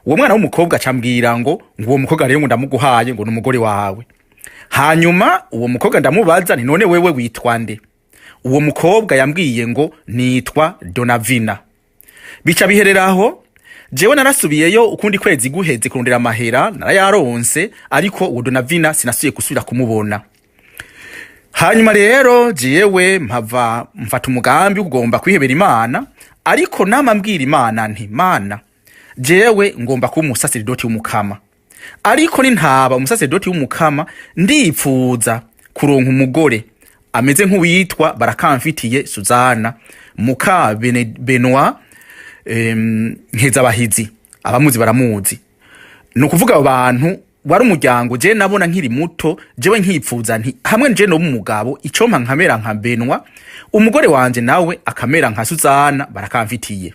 Uwo mwana w'umukobwa acambwira ngo uwo mukobwa rero ngo ndamuguhaye, ngo ni umugore wawe. Hanyuma uwo mukobwa ndamubaza nti none wewe witwa nde? Uwo mukobwa yambwiye ngo nitwa Donavina. Bica bihereraho. Jewe narasubiyeyo ukundi kwezi guheze kurondera amahera, narayaronse, ariko uwo Donavina sinasubiye gusubira kumubona. Hanyuma rero jewe mpava mfata umugambi wo kugomba kwihebera Imana, ariko nama mbwira Imana nti Mana, jewe ngomba kuba umusaseridoti w'umukama, ariko nintaba umusaseridoti w'umukama ndipfuza kuronka umugore ameze nk'uwitwa Barakamfitiye Suzana muka Benoit Nkezabahizi, abamuzi baramuzi. Ni ukuvuga abo bantu wari umuryango je nabona nkiri muto. Jewe nkipfuza nti hamwe nje no umugabo icompa nkamera nka Benoit, umugore wanje nawe akamera nka Suzana Barakamfitiye.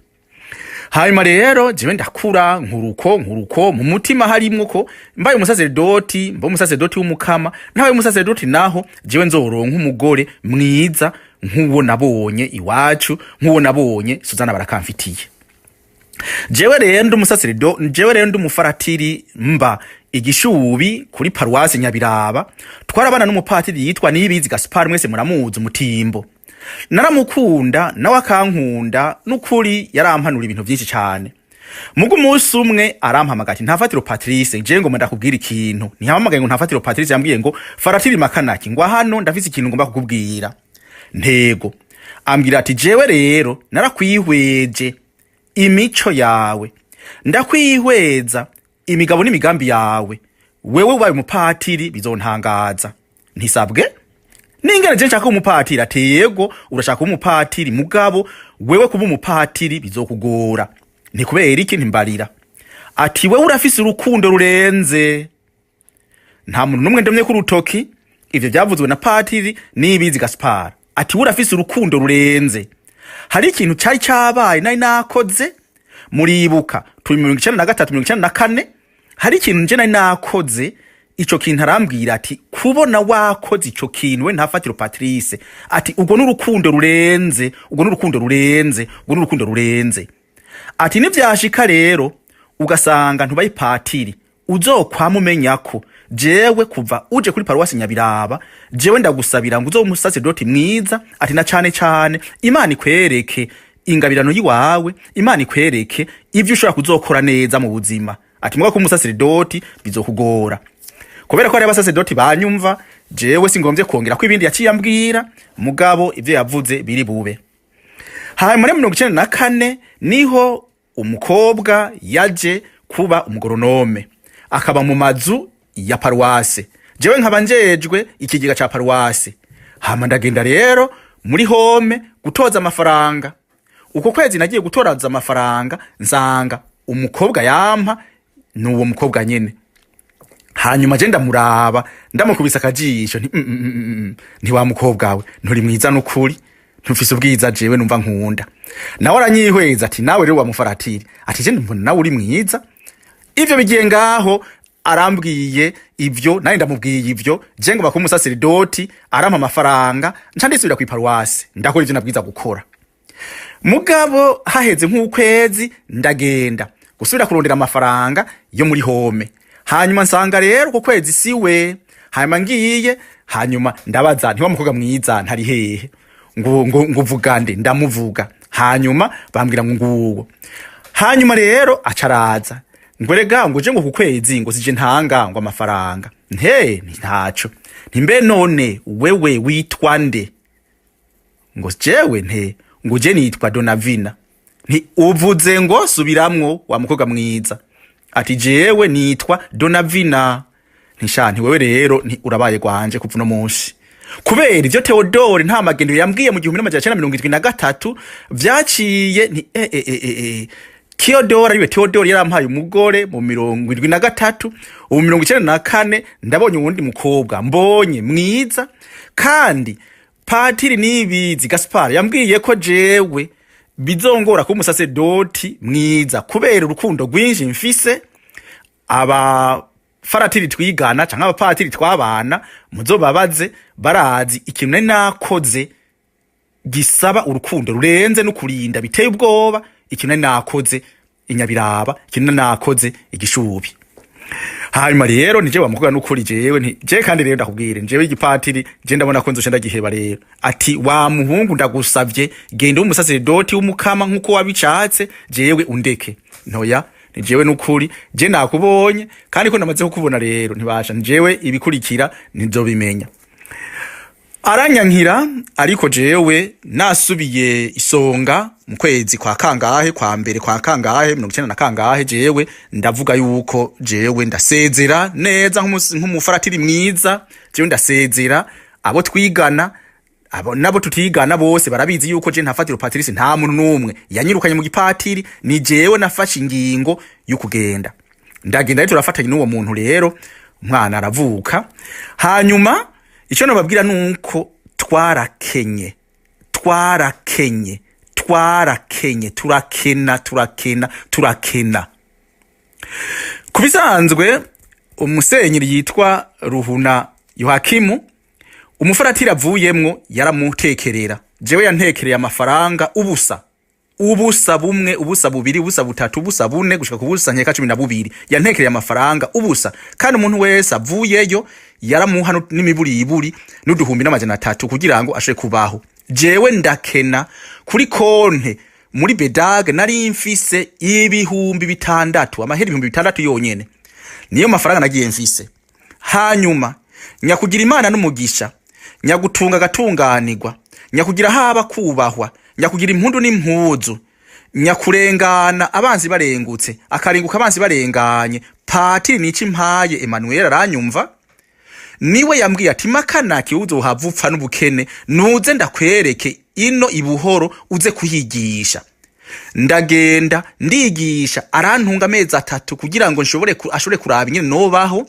Hanyuma rero jewe ndakura nkuruko nkuruko mu mutima harimwo ko mbaye umusaseredoti, mbaye umusaseredoti w'umukama, ntabaye umusaseredoti naho jewe nzoronka umugore mwiza nk'uwo nabonye iwacu, nk'uwo nabonye Suzana Barakamfitiye. Jewe rero ndi umusaseredo, jewe rero ndi umufaratiri mba igishubi kuri paruwasi Nyabiraba. Twarabana n'umupatiri yitwa Niyibizi Gaspar, mwese muramuzi, umutimbo. Naramukunda nawe akankunda, n'ukuri yarampanura ibintu byinshi cyane. Mugu umunsi umwe arampamagara ati ntafatiro Patrice, je ngo ndakubwira ikintu. Ntiyampamagaye ngo ntafatiro Patrice, yambwiye ngo faratiri makanaki, ngo hano ndafise ikintu ngomba kukubwira. Ntego ambwira ati jewe rero narakwihweje imico yawe, ndakwihweza imigabo n'imigambi yawe, wewe ubaye umupatiri bizontangaza. Ntisabwe ningene je nshaka umupatiri? Ati yego urashaka umupatiri, mugabo wewe kuba umupatiri bizokugora. Ni kubera iki? Ntimbarira. Ati wewe urafise urukundo rurenze. Nta muntu n'umwe ndomye ku rutoki, ivyo vyavuzwe na Patiri Nibizi Gaspar. Ati we urafise urukundo rurenze. Hari ikintu cari cabaye nari nakoze, muribuka turi 93, 94, hari ikintu nje nari nakoze. Ico kintu arambwira ati kubona wakoze ico kintu we Ntafatiro Patrice, ati ubwo n'urukundo rurenze, ubwo n'urukundo rurenze, ubwo n'urukundo rurenze. Ati nivyashika rero ugasanga ntubaye patiri, uzokwama umenya ko jewe kuva uje kuri paruwasi Nyabiraba, jewe ndagusabira ngo uzobe umusaseredoti mwiza. Ati na cane cane Imana ikwereke ingabirano yiwawe, Imana ikwereke ivyo ushobora kuzokora neza mu buzima. Ati muga kuba umusaseredoti bizokugora. Kubera ko hari abasaseredoti banyumva, jewe singomvye kongera ko ibindi yaciye ambwira, mugabo ivyo yavuze biri bube. Hanyuma muri 94 niho umukobwa yaje kuba umugoronome, akaba mu mazu ya paruwase, jewe nkaba njejwe ikigega ca paruwase. Hama ndagenda rero muri home gutoza amafaranga. Uko kwezi nagiye gutoraza amafaranga, nsanga umukobwa yampa nuwo mukobwa nyene. Hanyuma je ndamuraba, ndamukubisa akajisho, nti nti wa mukobwa we, nturi mwiza n'ukuri, ntufise ubwiza jewe numva nkunda. Nawe aranyihweza ati nawe rero wa mufaratiri, ati je mbona nawe uri mwiza. Ivyo bigiye ngaho, arambwiye ivyo, nawe ndamubwiye ivyo, je ngo bakuma umusaseredoti, arampa amafaranga, nca ndisubira kw'iparuwasi ndakora ivyo nabwiza gukora. Mugabo haheze nk'ukwezi ndagenda gusubira kurondera amafaranga yo muri home, hanyuma nsanga rero uko kwezi siwe. Hanyuma ngiye, hanyuma ndabaza nti wa mukobwa mwiza ntari hehe? Ngo uvuga nde? Ndamuvuga, hanyuma bambwira ngo nguwo. Hanyuma rero acaraza ngo erega ngo uje ngo ku kwezi ngo sije ntanga ngo amafaranga. Nte nti ntaco. Nti mbe none wewe witwa nde? Ngo jewe nte ngo je nitwa Donavina. Nti uvuze ngo subiramwo wa mukobwa mwiza. Ati jewe nitwa Donavina. Nti sha, nti wewe rero nti urabaye gwanje kuva uno munsi. Kubera ivyo Theodore nta magendo yambwiye mu 1973 vyaciye nti Theodore ariwe Theodore yarampaye umugore mu 73, ubu 94 ndabonye uwundi mukobwa mbonye mwiza, kandi Patiri Nibizi Gaspar yambwiye ko jewe bizongora kuba umusasedoti mwiza kubera urukundo rwinshi mfise. Abafaratiri twigana canke abapatiri twabana muzobabaze, barazi ikintu nari nakoze gisaba urukundo rurenze no kurinda biteye ubwoba, ikintu nari nakoze inyabiraba, ikintu nari nakoze igishubi. Hanyuma rero nije wa mukobwa n'ukuri jewe nti je kandi rero ndakubwire jewe igipatiri je ndabona ko nzosha ndagiheba rero. Ati wa muhungu ndagusavye genda w'umusaseredoti w'umukama nkuko wabicatse, jewe undeke. Ntoya ni jewe n'ukuri je nakubonye kandi ko namaze kukubona rero ntibasha jewe ibikurikira nizobimenya. Aranyankira, ariko jewe nasubiye isonga mu kwezi kwa kangahe, kwa mbere kwa kangahe, 90 na kangahe, jewe ndavuga yuko jewe ndasezera neza nk'umufaratiri mwiza. Jewe ndasezera abo twigana, abo nabo tutigana bose barabizi yuko je Ntafatiro Patrice nta muntu n'umwe yanyirukanye mu gipatiri, ni jewe nafashe ingingo yo kugenda. Ndagenda rero turafatanya n'uwo muntu rero, umwana aravuka. Hanyuma icyo nababwira nuko twarakenye, twarakenye, twarakenye, turakena, turakena, turakena. Ku bisanzwe umusenyeri yitwa Ruhuna Yohakimu, umufaratiri avuyemwo yaramutekerera. Jewe yantekereye amafaranga ubusa, ubusa bumwe, ubusa bubiri, ubusa butatu, ubusa bune, gushika ku busa nkeka 12. Yantekereye amafaranga ubusa, kandi umuntu wese avuyeyo yaramuha n'imiburiburi n'uduhumbi n'amajana atatu kugira ngo ashobore kubaho. Jewe ndakena, kuri konte muri Bedag nari mfise 6,000, amahera 6,000 yonyene niyo mafaranga nagiye mfise. Hanyuma nyakugira Imana n'umugisha, nyagutunga agatunganirwa, nyakugira haba kubahwa, nyakugira impundu n'impuzu, nyakurengana abanzi barengutse, akarenguka abanzi barenganye. Patiri Nicimpaye Emmanuel aranyumva, niwe yambwiye ati makanaki uzohava upfa n'ubukene, nuze ndakwereke ino ibuhoro uze kuhigisha. Ndagenda ndigisha, arantunga amezi 3 kugira ngo nshobore ashobore kuraba ingene nobaho.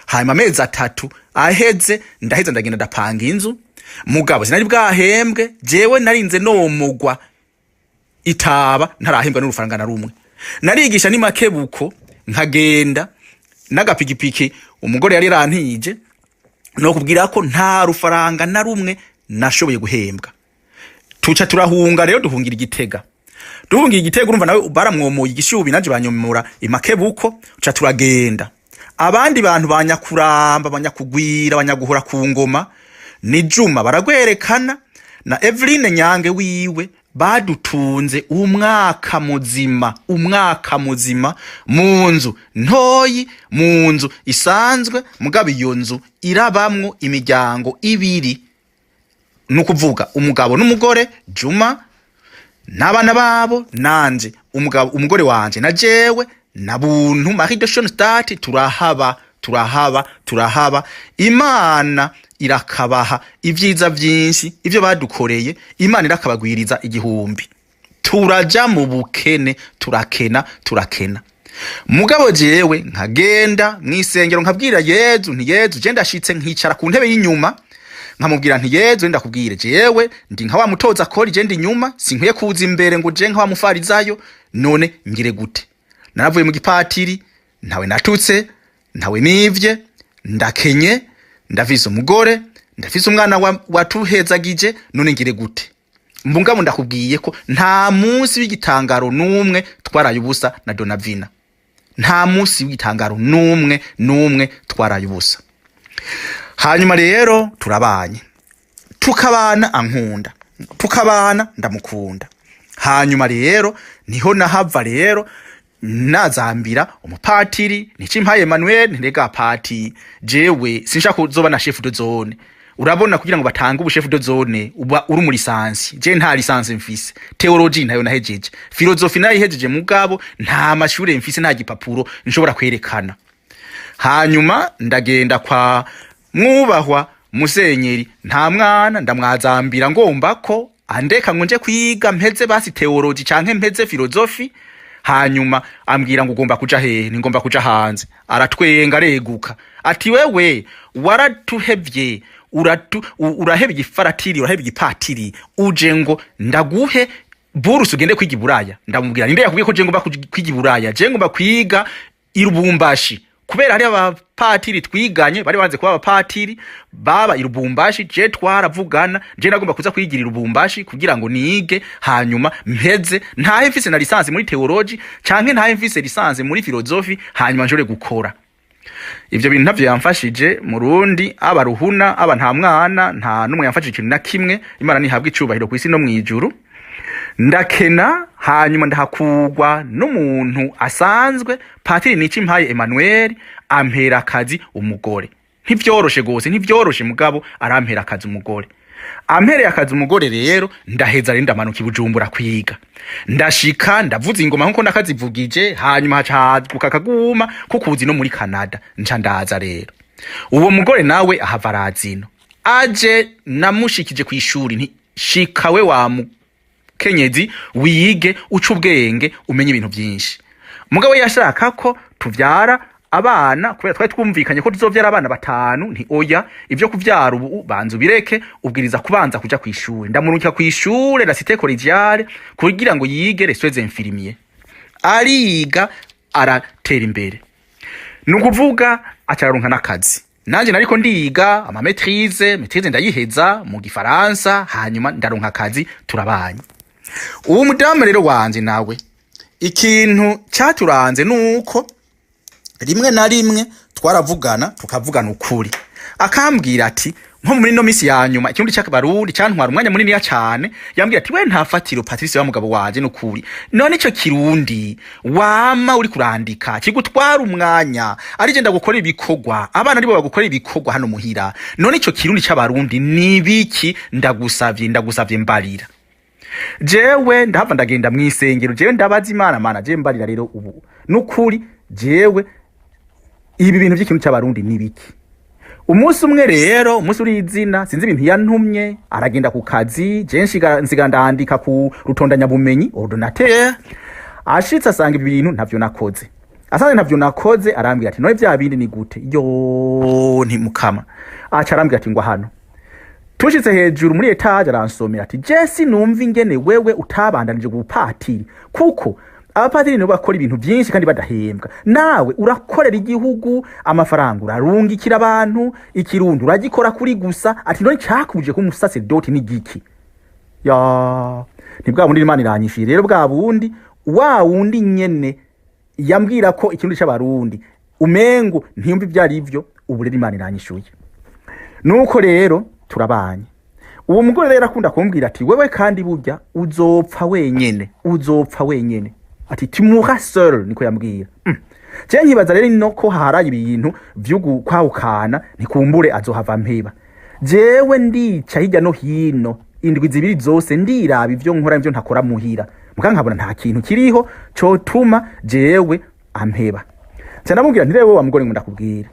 Hanyuma amezi 3 aheze, ndaheza ndagenda ndapanga inzu. Mugabo sinari bwahembwe, jewe narinze nomugwa itaba ntarahembwa n'urufaranga na rumwe. Narigisha ni makebuko, nkagenda n'agapikipiki umugore yari yarantije. No kubwira ko nta rufaranga na rumwe nashoboye guhembwa. Tuca turahunga rero, duhungira Igitega. Duhungira Igitega, urumva nawe baramwomoye igishubi, nanje banyomora imakebuko. Tuca turagenda. Abandi bantu banyakuramba, banyakugwira, banyaguhora ku ngoma ni Juma baragwerekana na Eveline Nyange wiwe. Badutunze umwaka muzima, umwaka muzima, mu nzu ntoyi, mu nzu isanzwe. Mugabo iyo nzu irabamwo imiryango ibiri, ni ukuvuga umugabo n'umugore, Juma n'abana babo, nanje, umugabo, umugore wanje na jewe na Buntu Marie de Schoenstatt. Turahaba, turahaba, turahaba. Imana irakabaha ibyiza byinshi ibyo badukoreye, Imana irakabagwiriza igihumbi. Turaja mu bukene, turakena, turakena. Mugabo jewe nkagenda mw'isengero, nkabwira Yezu nti: "Yezu, je ndashitse." Nkicara ku ntebe y'inyuma, nkamubwira nti: "Yezu, ndakubwire, jewe ndi nka wa mutoza kori, je ndi nyuma, sinkwiye kuza imbere ngo je nka wa mufarizayo. None ngire gute? Naravuye mu gipatiri, ntawe natutse, ntawe nivye, ndakenye, ndafise umugore, ndafise umwana watuhezagije, none ngire gute?" Mbungabo ndakubwiye ko nta munsi w'igitangaro n'umwe twaraye ubusa na Donavina. Nta munsi w'igitangaro n'umwe n'umwe twaraye ubusa. Hanyuma rero turabanye, tukabana ankunda, tukabana ndamukunda. Hanyuma rero niho nahava rero nazambira umupatiri Nicimpaye Emmanuel: "Ntirega pati, jewe sinshaka kuzoba na chef de zone. Urabona, kugira ngo batange ubu chef de zone uba uri mu licence. Je nta licence mfise, théologie ntayo nahejeje, philosophie nayihejeje, mugabo nta mashure mfise, nta gipapuro nshobora kwerekana." Hanyuma ndagenda kwa mwubahwa musenyeri nta mwana, ndamwazambira ngomba ko andeka ngo nje kwiga, mpeze basi théologie canke mpeze philosophie. Hanyuma ambwira ngo: "Ugomba kuja hehe?" "Ni ngomba kuja hanze." Aratwenga, areguka, ati: "Wewe waratuhevye, uraheba igifaratiri, uraheba igipatiri, uje ngo ndaguhe bourse ugende kwiga i Buraya." Ndamubwira: "Ninde yakubwiye ko je ngomba kwiga i Buraya? Je ngomba kwiga i Lubumbashi, kubera hari abapatiri twiganye bari banze kuba abapatiri baba i Lubumbashi. Je twaravugana, je nagomba kuza kwigira i Lubumbashi kugira ngo nige, hanyuma mpeze ntahe mfise na licence muri théologie canke ntahe mfise licence muri philosophie, hanyuma nshobore gukora." Ivyo bintu ntavyo yamfashije mu Rundi, aba Ruhuna, aba nta mwana, nta n'umwe yamfashije ikintu na kimwe. Imana nihabwa icubahiro kw'isi no mw'ijuru. Ndakena, hanyuma ndahakugwa n'umuntu asanzwe, Patiri Nicimpaye Emmanuel, ampera akazi umugore. Ntivyoroshe gose, ntivyoroshe, mugabo arampera akazi umugore. Ampereye akazi umugore rero, ndaheza rero ndamanuka i Bujumbura kwiga. Ndashika, ndavuza ingoma nkuko nakazivugije. Hanyuma haca haguka akaguma kukuzi no muri Canada, nca ndaza rero. Uwo mugore nawe ahava arazino aje, namushikije kw'ishuri nti: "Shika we wa mukenyezi, wige, uce ubwenge, umenye ibintu byinshi." Mugabo yashaka ko tuvyara abana, kubera twari twumvikanye ko tuzovyara abana batanu. Nti: "Oya, ivyo kuvyara ubu banza ubireke, ubwiriza kubanza kuja kw'ishure." Ndamurungika kw'ishure la Cité Collégiale kugira ngo yige les soins infirmiers. Ariga, aratera imbere, ni ukuvuga acararonka n'akazi. Nanje nariko ndiga ama maîtrise, maîtrise ndayiheza mu gifaransa, hanyuma ndaronka akazi, turabanye. Uwo mudamu rero wanje nawe, ikintu caturanze nuko rimwe na rimwe twaravugana, tukavugana ukuri. Akambwira ati, nko muri no misi ya nyuma, ikirundi c'Abarundi cantwara umwanya muniniya cane. Yambwira ati: "We nta fatiro, Patrice wa mugabo wanje, nukuri none ico kirundi wama uri kurandika kigutwara umwanya, ari je ndagukora ibikorwa, abana aribo bagukora ibikorwa hano muhira. None ico kirundi c'Abarundi ni biki? Ndagusavye, ndagusavye, mbarira." Jewe ndahava ndagenda mw'isengero, jewe ndabaza Imana: "Mana, jewe mbarira rero ubu nukuri, jewe ibi bintu vy'ikintu c'Abarundi ni biki?" Umunsi umwe rero, umunsi uri izina, sinzi ibintu yantumye, aragenda ku kazi, je nsiga ndandika ku rutondanyabumenyi, ordinateur. Ashitse asanga ibintu ntavyo nakoze. Asanze ntavyo nakoze, arambwira ati: "None vya bindi ni gute?" Yo, ntimukama. Aca arambwira ati: "Ngwa hano." Tushitse hejuru muri étage, aransomera ati: "Je sinumva ingene wewe utabandanije ubupatiri, kuko abapatiri nibo bakora ibintu byinshi kandi badahembwa. Nawe urakorera igihugu, amafaranga urarungikira abantu, ikirundi uragikora kuri gusa." Ati: "None cakubuje ko umusaseredoti ni giki?" Ya, ni bwa bundi Imana iranyishuye rero, bwa bundi wa wundi nyene yambwira ko ikirundi c'Abarundi umengo ntiyumva ibyo ari byo. Ubu rero Imana iranyishuye. Nuko rero turabanye. Uwo mugore rero akunda kumbwira ati: "Wewe kandi burya uzopfa wenyene, uzopfa wenyene." Ati: "Tu mourras seul." Niko yambwira. Je nkibaza rero no ko haharaye ibintu vy'ugukwahukana, ntikumbure azohava mpeba. Jewe ndica hirya no hino indwi 2 zose, ndiraba ivyo nkora, ivyo ntakora muhira, muga nkabona nta kintu kiriho cotuma jewe ampeba. Nca ndamubwira nti: "Rewe wa mugore, ngo ndakubwira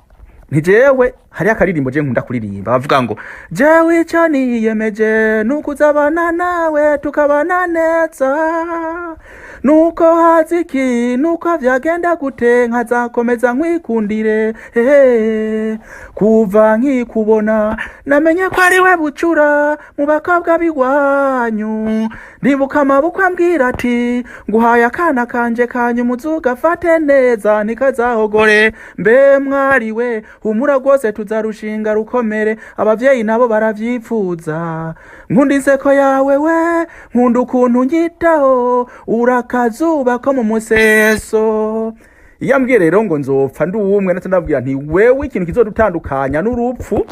nti jewe hariho akaririmbo je nkunda kuririmba, bavuga ngo jewe ico niyemeje nukuzabana nawe tukabana neza, nuko haza iki, nuko vyagenda gute, nkazakomeza nkwikundire. Hehe, kuva nkikubona namenye ko ari we bucura mu bakobwa b'iwanyu. Ndibuka amaboko ambwira ati: nguhaye akana kanje kanyuma, uzugafate neza ntikazahogore. Mbe mwariwe, humura rwose, tuzarushinga rukomere, abavyeyi nabo baravyipfuza. Nkunda inseko yawe we, nkunda ukuntu unyitaho, urakazuba ko mu museso." Iyo ambwiye rero ngo nzopfa ndi uwumwe, natwe ndabwira nti: "Wewe, ikintu kizodutandukanya n'urupfu."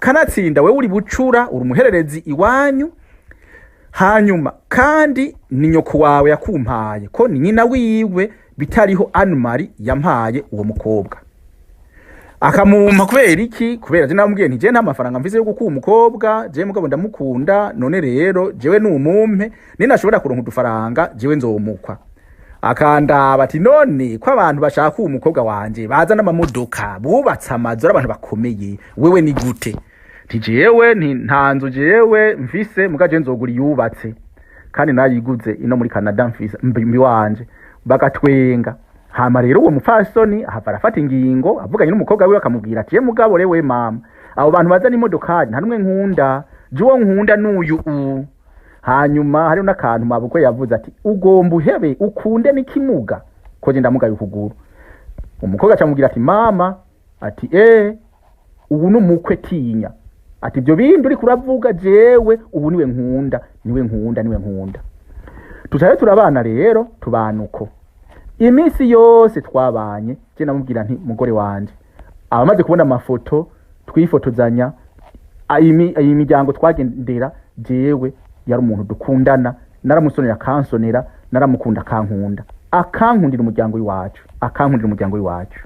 Kanatsinda wewe uri bucura, uri umuhererezi iwanyu, hanyuma kandi ni nyoko wawe yakumpaye, ko ni nyina wiwe bitariho Anne-Marie yampaye uwo mukobwa. Akamumpa kubera iki? Kubera je namubwiye nti: "Je nta mafaranga mfise yo gukuba umukobwa, je mugabo ndamukunda. None rero jewe numumpe, ninashobora kuronka udufaranga jewe nzomukwa." Akandaba ati: "None ko abantu bashaka uwo mukobwa wanje baza n'amamodoka, bubatse amazu, ari abantu bakomeye, wewe ni gute?" Nti: "Jewe nti nta nzu jewe mfise, muga je nzogura iyubatse, kandi nayiguze ino muri Canada, mfise mbi wanje." Bagatwenga. Hama rero uwo mupfasoni ahava arafata ingingo, avuganye n'umukobwa wiwe, akamubwira ati: "Ye mugabo rewe mama, abo bantu bazana imodokari nta numwe nkunda, je uwo nkunda n'uyu u." Hanyuma hariho n'akantu mabukwe yavuze ati: "Ugomba uhebe ukunde n'ikimuga, ko je ndamugaye ukuguru." Umukobwa acamubwira ati: "Mama," ati, "ubu n'umukwe, tinya." Ati: "Ibyo bindi uriko uravuga, jewe ubu niwe nkunda, niwe nkunda, niwe nkunda." Tucaye turabana rero, tubana uko. Iminsi yose twabanye, je namubwira nti: "Mugore wanje," abamaze kubona amafoto twifotozanya, iyi miryango twagendera, jewe yari umuntu dukundana, naramusonera akansonera, naramukunda akankunda, akankundira umuryango w'iwacu, akankundira umuryango w'iwacu.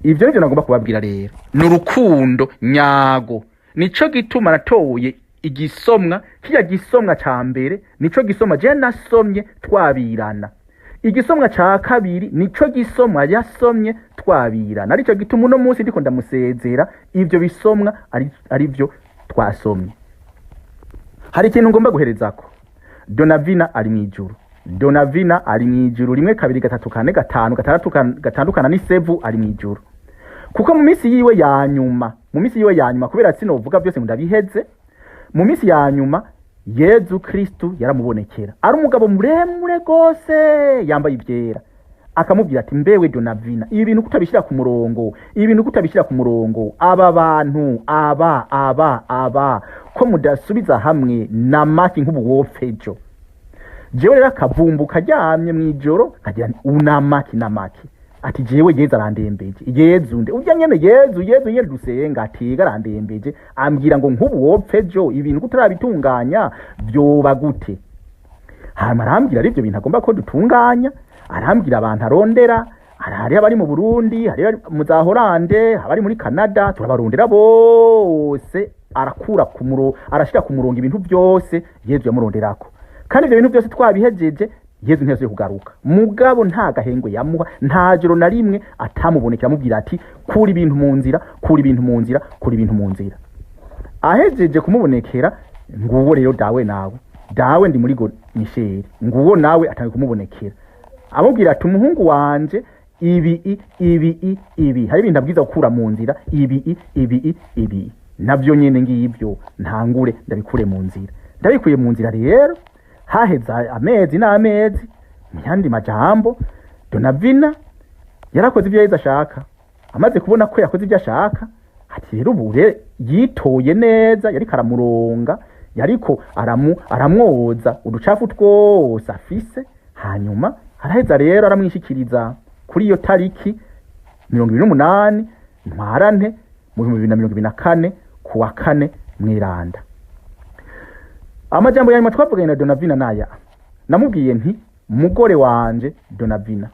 Ivyo nivyo nagomba kubabwira rero, ni urukundo nyago. Nico gituma natoye igisomwa kirya gisomwa ca mbere, nico gisomwa je nasomye twabirana. Igisomwa ca kabiri nico gisomwa yasomye twabirana. Arico gituma uno munsi ndiko ndamusezera, ivyo bisomwa ari vyo twasomye. Hari ikintu ngomba guherezako. Donavina ari mw'ijuru, Donavina ari mw'ijuru, 1, 2, 3, 4, 5, 6, gatandukana n'isevu, ari mw'ijuru. Kuko mu minsi yiwe ya nyuma, mu minsi yiwe ya nyuma, kubera sinovuga byose ngo ndabiheze, mu minsi ya nyuma Yezu Kristu yaramubonekera ari umugabo muremure rwose yambaye ibyera, akamubwira ati: "Mbewe Donavina, ibi bintu kutabishyira ku murongo, ibi bintu kutabishyira ku murongo, aba bantu aba aba aba ko mudasubiza hamwe na maki nk'ubu wopfejo?" Jewe rero akavumbu karyamye mw'ijoro nkagira nti: "Unamaki namaki?" Ati: "Jewe Yezu arandembeje." Yezu nde? Urya nyene Yezu, Yezu nyene dusenga. Atiga arandembeje, ambwira ngo: "Nk'ubu wopfejo, ibintu kutarabitunganya vyoba gute?" Hama arambwira ari ivyo bintu agomba ko dutunganya, arambwira abantu arondera, hari abari mu Burundi, hari abari mu za Holande, abari muri Canada, turabarondera bose. Arakura ku muro, arashira ku murongo ibintu byose Yezu yamuronderako. Kandi ivyo bintu byose twabihejeje. Yezu ntiyasubiye kugaruka, mugabo nta gahengwe yamuha, nta joro na rimwe atamubonekera amubwira ati kura ibintu mu nzira, kura ibintu mu nzira, kura ibintu mu nzira. Ahejeje kumubonekera, nguwo rero dawe nawe, dawe ndi muri go Michel, nguwo nawe atangiye kumubonekera amubwira ati umuhungu wanje ibi i ibi i ibi, hari ibintu abwiza gukura mu nzira, ibi i ibi i ibi, navyo nyene ngibyo ntangure ndabikure mu nzira. Ndabikuye mu nzira rero, haheze amezi n'amezi. Mu yandi majambo, Donavina yarakoze ibyo yaheze ashaka. Amaze kubona ko yakoze ibyo ashaka, ati rero ubu yitoye neza, yariko aramuronga, yariko aramwoza uducafu twose afise. Hanyuma araheza rero aramwishikiriza kuri iyo tariki 28 Ntwarante mu 2024 kuwa kane Mweranda. Amajambo yanyuma twavuganye na Donavina naya, namubwiye nti mugore wanje Donavina,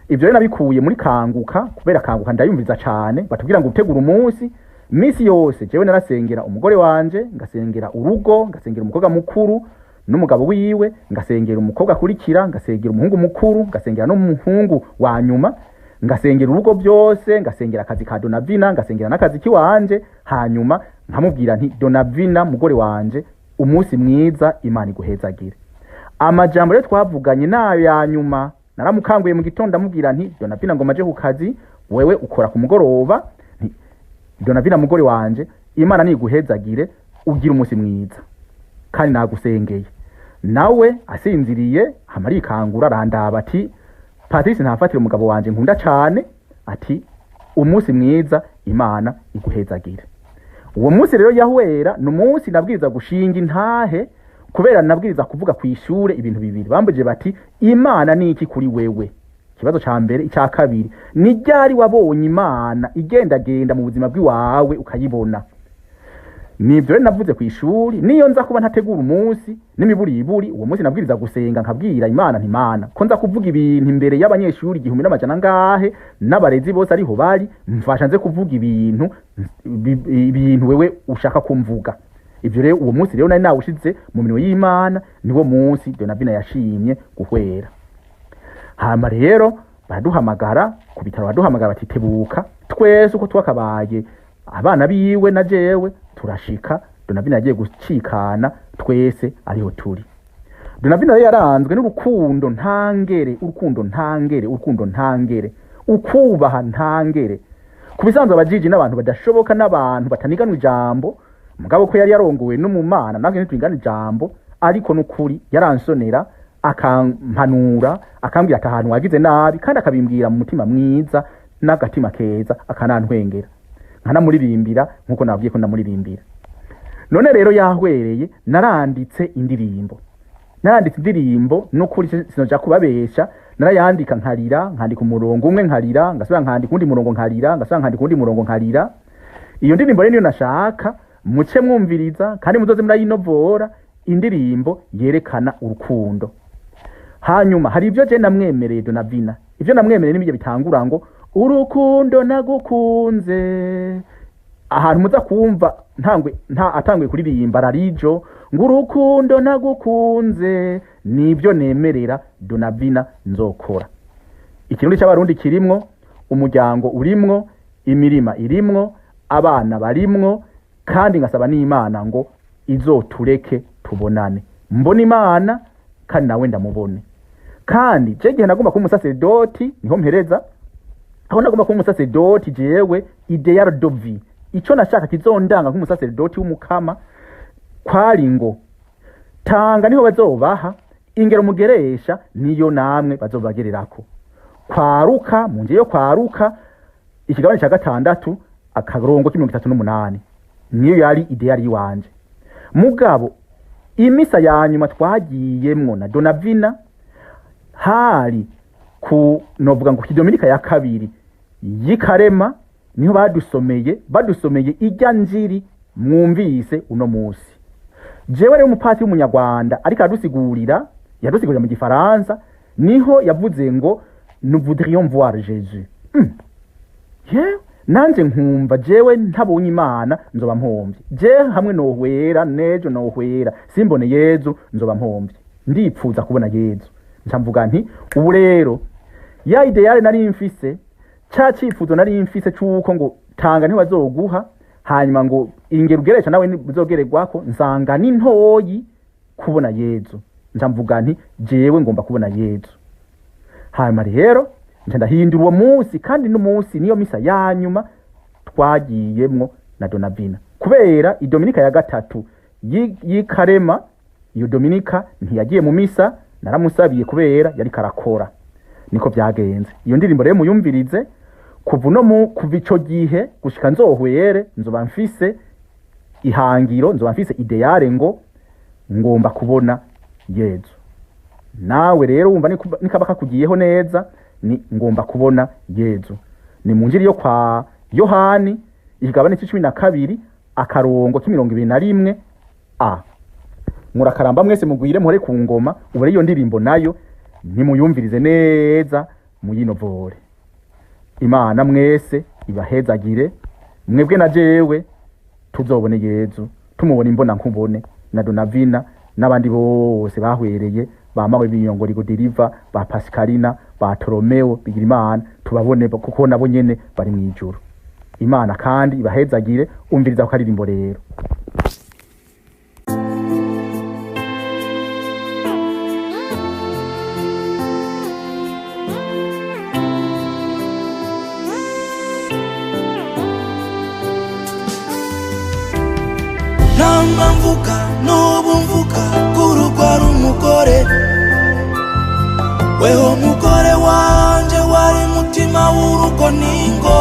ivyo rero nabikuye muri Kanguka, kubera Kanguka ndayumviza cane, batubwira ngo utegura umunsi misi yose. Jewe narasengera umugore wanje, ngasengera urugo, ngasengera umukobwa mukuru n'umugabo wiwe, ngasengera umukobwa akurikira, ngasengera umuhungu mukuru, ngasengera n'umuhungu wa nyuma, ngasengera urugo byose, ngasengera akazi ka Donavina, ngasengera n'akazi kiwanje. Hanyuma nkamubwira nti Donavina mugore wanje, umunsi mwiza, Imana iguhezagire. Amajambo rero twavuganye nayo ya nyuma, naramukanguye mu gitondo ndamubwira nti Donavina ngo maje ku kazi, wewe ukora ku mugoroba, nti Donavina mugore wanje, Imana niguhezagire, ugira umunsi mwiza kandi nagusengeye. Nawe asinziriye hama arikangura arandaba ati Patrice ntafatire umugabo wanje nkunda cane, ati umunsi mwiza, Imana iguhezagire. Uwo munsi rero yahwera ni umunsi nabwiriza gushinga intahe, kubera nabwiriza kuvuga ku ishure ibintu bibiri. Bambuje bati Imana ni iki kuri wewe? Ikibazo ca mbere. Icya kabiri, ni ryari wabonye Imana igendagenda mu buzima bw'iwawe ukayibona? Nivyo rero navuze ku ishuri. Niyo nza kuba ntategura umunsi n'imiburiburi, uwo munsi nabwiriza gusenga nkabwira Imana nti Mana, ko nza kuvuga ibintu imbere y'abanyeshuri 1000 angahe n'abarezi bose ariho bari, mfasha nze kuvuga ibintu wewe ushaka kumvuga. Ivyo rero uwo munsi rero nari nawushize mu minwe y'Imana, niwo munsi Donavina yashimye guhwera. Hama rero baraduhamagara ku bitaro, baraduhamagara bati tebuka twese uko twakabaye abana biwe na jewe turashika. Donavina yagiye gucikana twese ariho turi. Donavina rero yaranzwe n'urukundo ntangere, urukundo ntangere, urukundo ntangere, ukubaha ntangere. Ku bisanzwe abajiji n'abantu badashoboka n'abantu bataniganwa ijambo, mugabo ko yari yarongowe n'umumana natwe ntitwingana ijambo, ariko n'ukuri yaransonera akampanura, akambwira ati ahantu wagize nabi, kandi akabimbwira mu mutima mwiza n'agatima keza, akanantwengera nkanamuririmbira nkuko nabwiye ko ndamuririmbira. None rero yahwereye, naranditse indirimbo, n'ukuri sinoja kubabesha, narayandika nkarira, nkandika umurongo umwe nkarira, ngasubira nkandika undi murongo nkarira, ngasubira nkandika undi murongo nkarira. Iyo ndirimbo rero niyo nashaka muce mwumviriza kandi muzoze murayinovora, indirimbo yerekana urukundo. Hanyuma hari ibyo je namwemereye Donavina, ivyo namwemereye n'ibyo bitangura ngo urukundo nagukunze. Ahantu muza kumva ntangwe nta atangwe kuririmba rarijo ngo urukundo nagukunze, nibyo nemerera Donavina nzokora. Ikirundi cy'abarundi kirimwo, umuryango urimwo, imirima irimwo, abana barimwo, kandi ngasaba n'Imana ngo izotureke tubonane, mbone Imana kandi nawe ndamubone. Kandi je gihe nagomba kuba umusaseredoti, niho mpereza aho nagomba kuba umusaseredoti, jewe ideal de vie, ico nashaka kizondanga nk'umusaseredoti w'umukama kwari ngo tanga niho bazobaha, ingero mugeresha niyo namwe bazobagererako. Kwaruka mu nje yo kwaruka ikigabane ca 6 akarongo k'38 niyo yari ideal yiwanje. Mugabo imisa ya nyuma twagiyemwo na Donavina hari ku novuga ngo kidominika ya kabiri yikarema, niho badusomeye ijya njiri mwumvise uno munsi. Jewe rero umupatiri w'umunyarwanda ariko aradusigurira, yadusigurira mu gifaransa, niho yavuze ngo nous voudrions voir Jésus. Yeah. Nanje nkumva jewe ntabonye Imana nzoba mpombye, je hamwe nohwera nejo nohwera simbone Yezu nzoba mpombye, ndipfuza kubona Yezu. Nca mvuga nti ubu rero ya idéal nari mfise, ca cifuzo nari mfise c'uko ngo tanga ntibazoguha, hanyuma ngo ingero ugeresha nawe uzogererwako, nsanga ni ntoyi kubona Yezu. Nca mvuga nti jewe ngomba kubona Yezu. Hanyuma rero nca ndahindura uwo munsi, kandi n'umunsi niyo misa ya nyuma twagiyemwo na Donavina, kubera idominika ya gatatu y'ikarema, iyo dominika ntiyagiye mu misa, naramusabiye kubera yari karakora. Niko byagenze. Iyo ndirimbo rero muyumvirize. Kuva uno mu kuva ico gihe gushika nzohwere, nzoba mfise ihangiro, nzoba mfise idéal ngo ngomba kubona Yezu. Nawe rero wumva nikaba kakugiyeho neza, ni ngomba kubona Yezu. Ni mu njiri yo kwa Yohani, ikigabane c'12, akarongo k'21 a. Murakaramba mwese, mugwire muhore ku ngoma. Ubu rero iyo ndirimbo nayo nimuyumvirize neza, muyinovore. Imana mwese ibahezagire, mwebwe na jewe tuzobone Yezu, tumubone imbona nkubone, na Donavina n'abandi bose bahwereye, ba Mawe Biyongori Goderiva, ba Pascalina, ba Toromeo Bigirimana, tubabone kuko nabo nyene bari mu ijuru. Imana kandi ibahezagire. Umviriza ko karirimbo rero. Namba mvuga n'ubu mvuga ko urugo ari umugore. Weho mugore wanje wari mutima w'urugo ningo.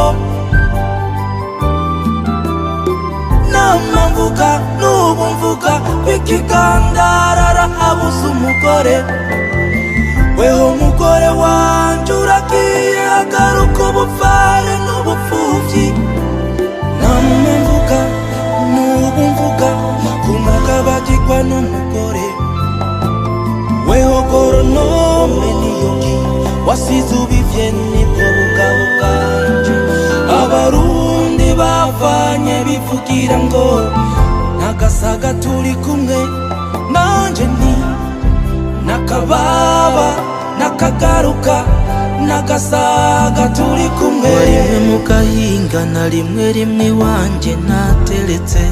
Namba mvuga n'ubu mvuga kw'ikigandarara habuze umugore. Weho mugore wanje uragiye, agaruka ubupfare n'ubupfuvyi. Namba mvuga n'ubu mvuga ku mugabo agirwa n'umugore. Weho goronome niyogi wasize ubivye, nibwo bugabo bwanje. Abarundi bavanye bivugira ngo nagasaga turi kumwe, nanje nti nakababa nakagaruka, nagasaga turi kumwe. Rimwe mu gahinga na rimwe rimwe iwanje nateretse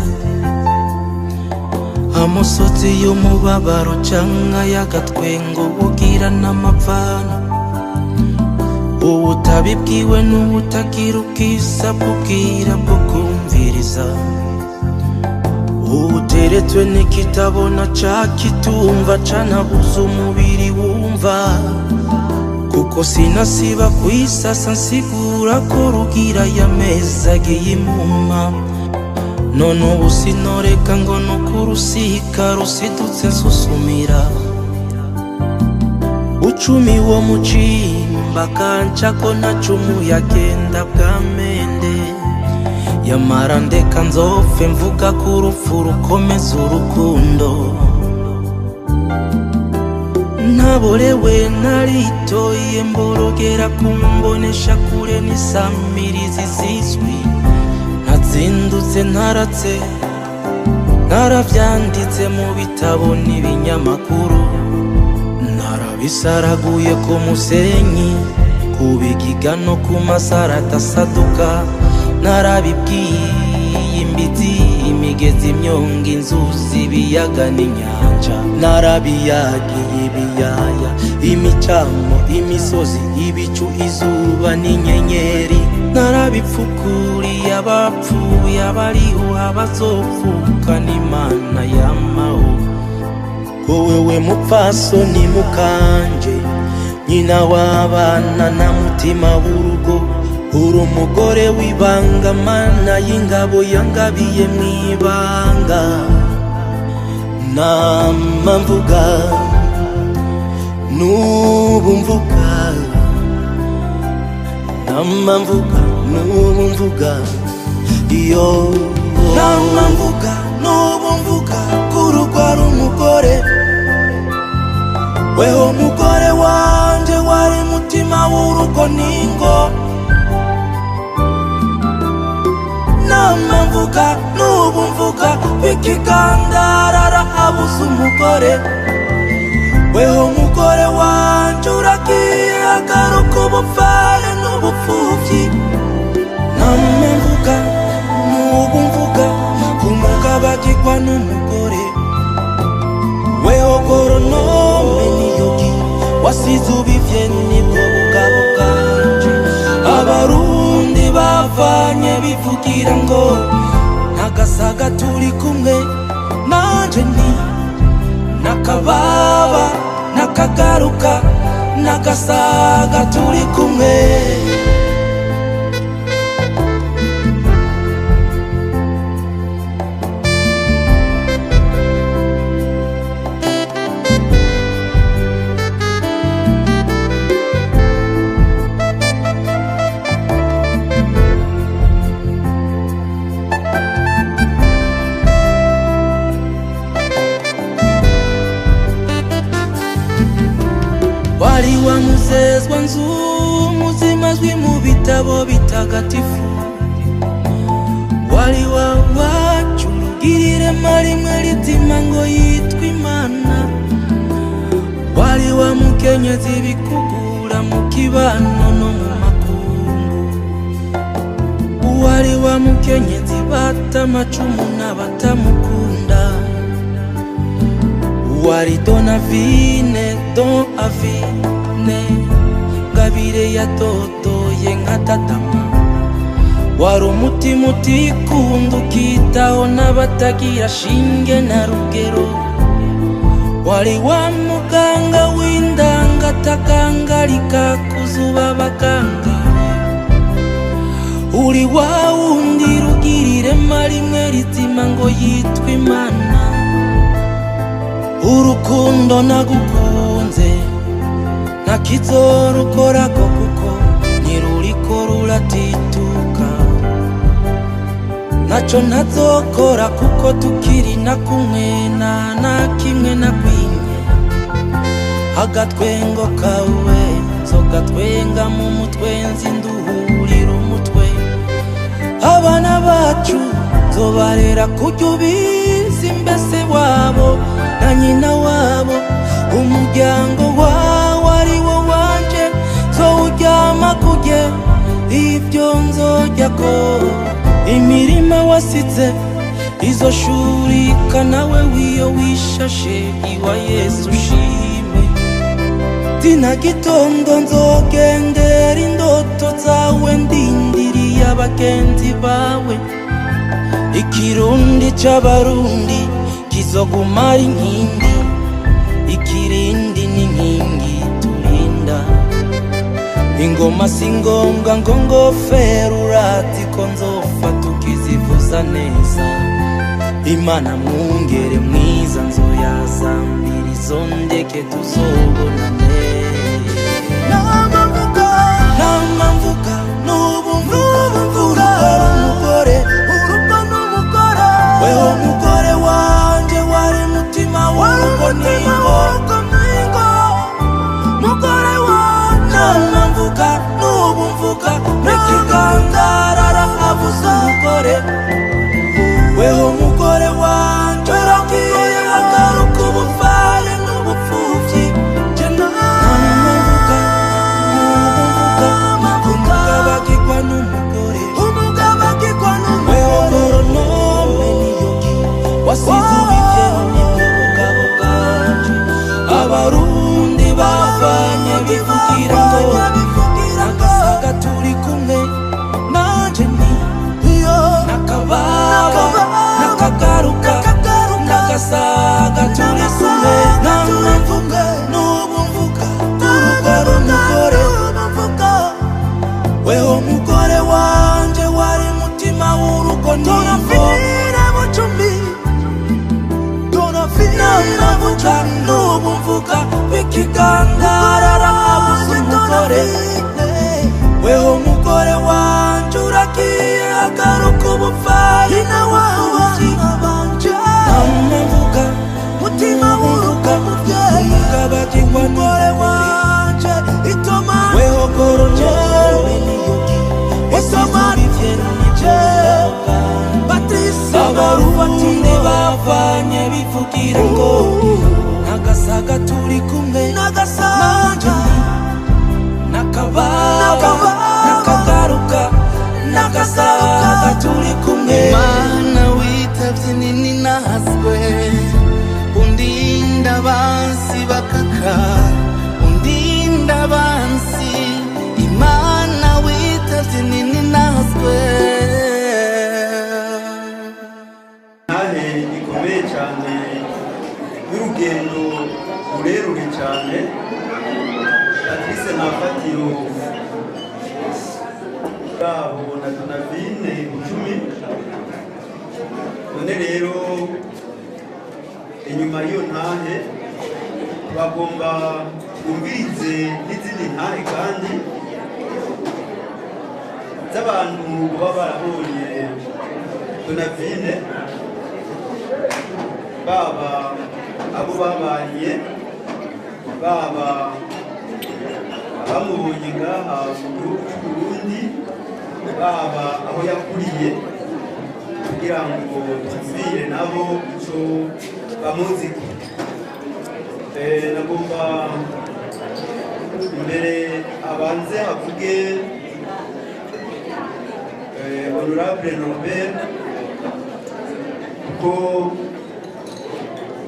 amusozi y'umubabaro canke y'agatwengo bugira n'amapfano. Ubutabibwiwe n'ubutagira ubwiza bw'ubwira bwo kumviriza, ubuteretswe n'ikitabona ca kitumva canabuze umubiri wumva, kuko sinasiba kwisasa nsigura ko rugira yamezi agiye imuma. None ubu sinoreka ngo nukurusika rusidutse nsusumira ucumi wo mucimba kanca ko ntacumu yagenda bwamende. Yamara ndeka nzopfe mvuga ko urupfu rukomeza urukundo. Ntaborewe naritoye mborogera kumbonesha kure n'isamirizi zizwi. Ntazindutse ntaratse, naravyanditse mu bitabo n'ibinyamakuru, narabisaraguye ku musenyi, ku bigiga no ku masara adasaduka. Narabibwiye imbizi, imigezi, imyonga, inzuzi, ibiyaga n'inyanja. Narabiyagiye ibiyaya, imicamo, imisozi, ibicu, izuba n'inyenyeri. Narabipfukuriye abapfuye, abariho, abazopfuka n'Imana y'amaho. Ko wewe mupfasoni mukanje, nyina w'abana na mutima w'urugo, uri umugore w'ibanga, Mana y'ingabo yangabiye mw'ibanga. Nama mvuga n'ubu mvuga, nama mvuga n'ubu mvuga iyo. Nama mvuga n'ubu mvuga ko urugo ari umugore. Weho mugore wanje wari mutima w'urugo ningo. Nama mvuga n'ubu mvuga kw'ikigandarara habuze umugore. Weho mugore wanje. wanje uragiye agaruka ubupfare n'ubupfuvyi. Nama mvuga n'ubu mvuga ku mugabo agirwa n'umugore. Weho goronome niyogi wasize ubivye, nibwo bugabo bwanje. Abarundi bavanye bivugira ngo nagasaga turi kumwe, nanje nti nakababa nakagaruka, nagasaga turi kumwe. Wari wa muzezwa nzu muzima zwi mu bitabo bitagatifu, wari wa wacu rugirire marimwe ritima ngo yitwe Imana, wari wa mukenyezi bikugura mu kibano no mu makungu, wari wa mukenyezi bata amacumu n'abatamukunda, wari donavine don avine ngabire yatotoye nka tatama, wari umutima utikunda ukitaho n'abatagira shinge na rugero, wari wa muganga w'indangatakanga kuzuba abaganga, uri wa wundi rugirire marimwe rizima ngo yitwe Imana. Urukundo nagukunze ntakizorukorako kuko ntiruriko ruratituka, naco ntazokora kuko tukiri na kumwe na na kimwe nakwimye. Agatwengo kawe nzogatwenga mu mutwe nzinduhurira umutwe, abana bacu nzobarera kurya ubizi mbese wabo na nyina wabo, umuryango wawe ari wo wanje nzowuryama kurye ibyo nzojyako, imirima wasize izo shurika nawe wiyo wishashe iwa Yesu ushime. Tina gitondo nzogendera indoto zawe ndindiriye abagenzi bawe, ikirundi c'abarundi kizoguma ari inkingi, ikirindi n'inkingi turinda ingoma. Si ngombwa ngo ngofero urati ko nzofa tukizivuza neza. Imana mwungere mwiza nzoyazambira izo ndeke tuzobonane. Nama mvuga nama mvuga n'ubu mvuga umugore urugo n'umugore, weho mugore wanje wari mutima w'urugo ningo mugore wanje. Nama mvuga n'ubu mvuga n'ikigandarara avuze umugore, weho mugore wanje uragiye agaruka ubupfare n'ubupfuvyi. Je nama mvuga n'ubu mvuga umugabo agirwa n'umugore, umugabo agirwa n'umugore, weho goronome niyogi wasize ubivye nibwo bugabo bwanje. Abarundi bavanye bivugira ngo nagasaga turi kumwe, nanje nti nakababa nakagaruka, nagasaga turi kumwe. Nama mvuga n'ubu mvuga urugo rumugore, weho mugore wanje wari mutima w'urugo ningo. Nama mvuga n'ubu mvuga w'ikigandarara abuze umugore, weho mugore wanje uragiye agaruka ubupfari n'ubupfuvyi. Nama mvuga mutima w'urugo muvyeyi, umugabo agirwa n'umugore wanje itoma, weho goronome niyogi wasize ubivye nibwo bwanje. Abarundi bavanye bivugira ngo nagasaga turi kumwe, nanje Nakababa nakagaruka nakasaga turi kumwe. Mana witavye nini nahaswe, undinda abansi bakaka, undinda abansi. Imana witavye nini nahaswe. Ntahe ikomeye cyane y'urugendo rurerure cyane Patrice Ntafatiro babo na Donavine Bucumi. None rero inyuma y'iyo ntahe bagomba bumvirize n'izindi ntahe kandi z'abantu baba barabonye Donavine, baba abo babanye, baba abamubonye ngaha mu gihugu cy'u Burundi, baba aho yakuriye, kugira ngo tubwire nabo ico bamuziko. Nagomba imbere abanze havuge Honorable Norbert, kuko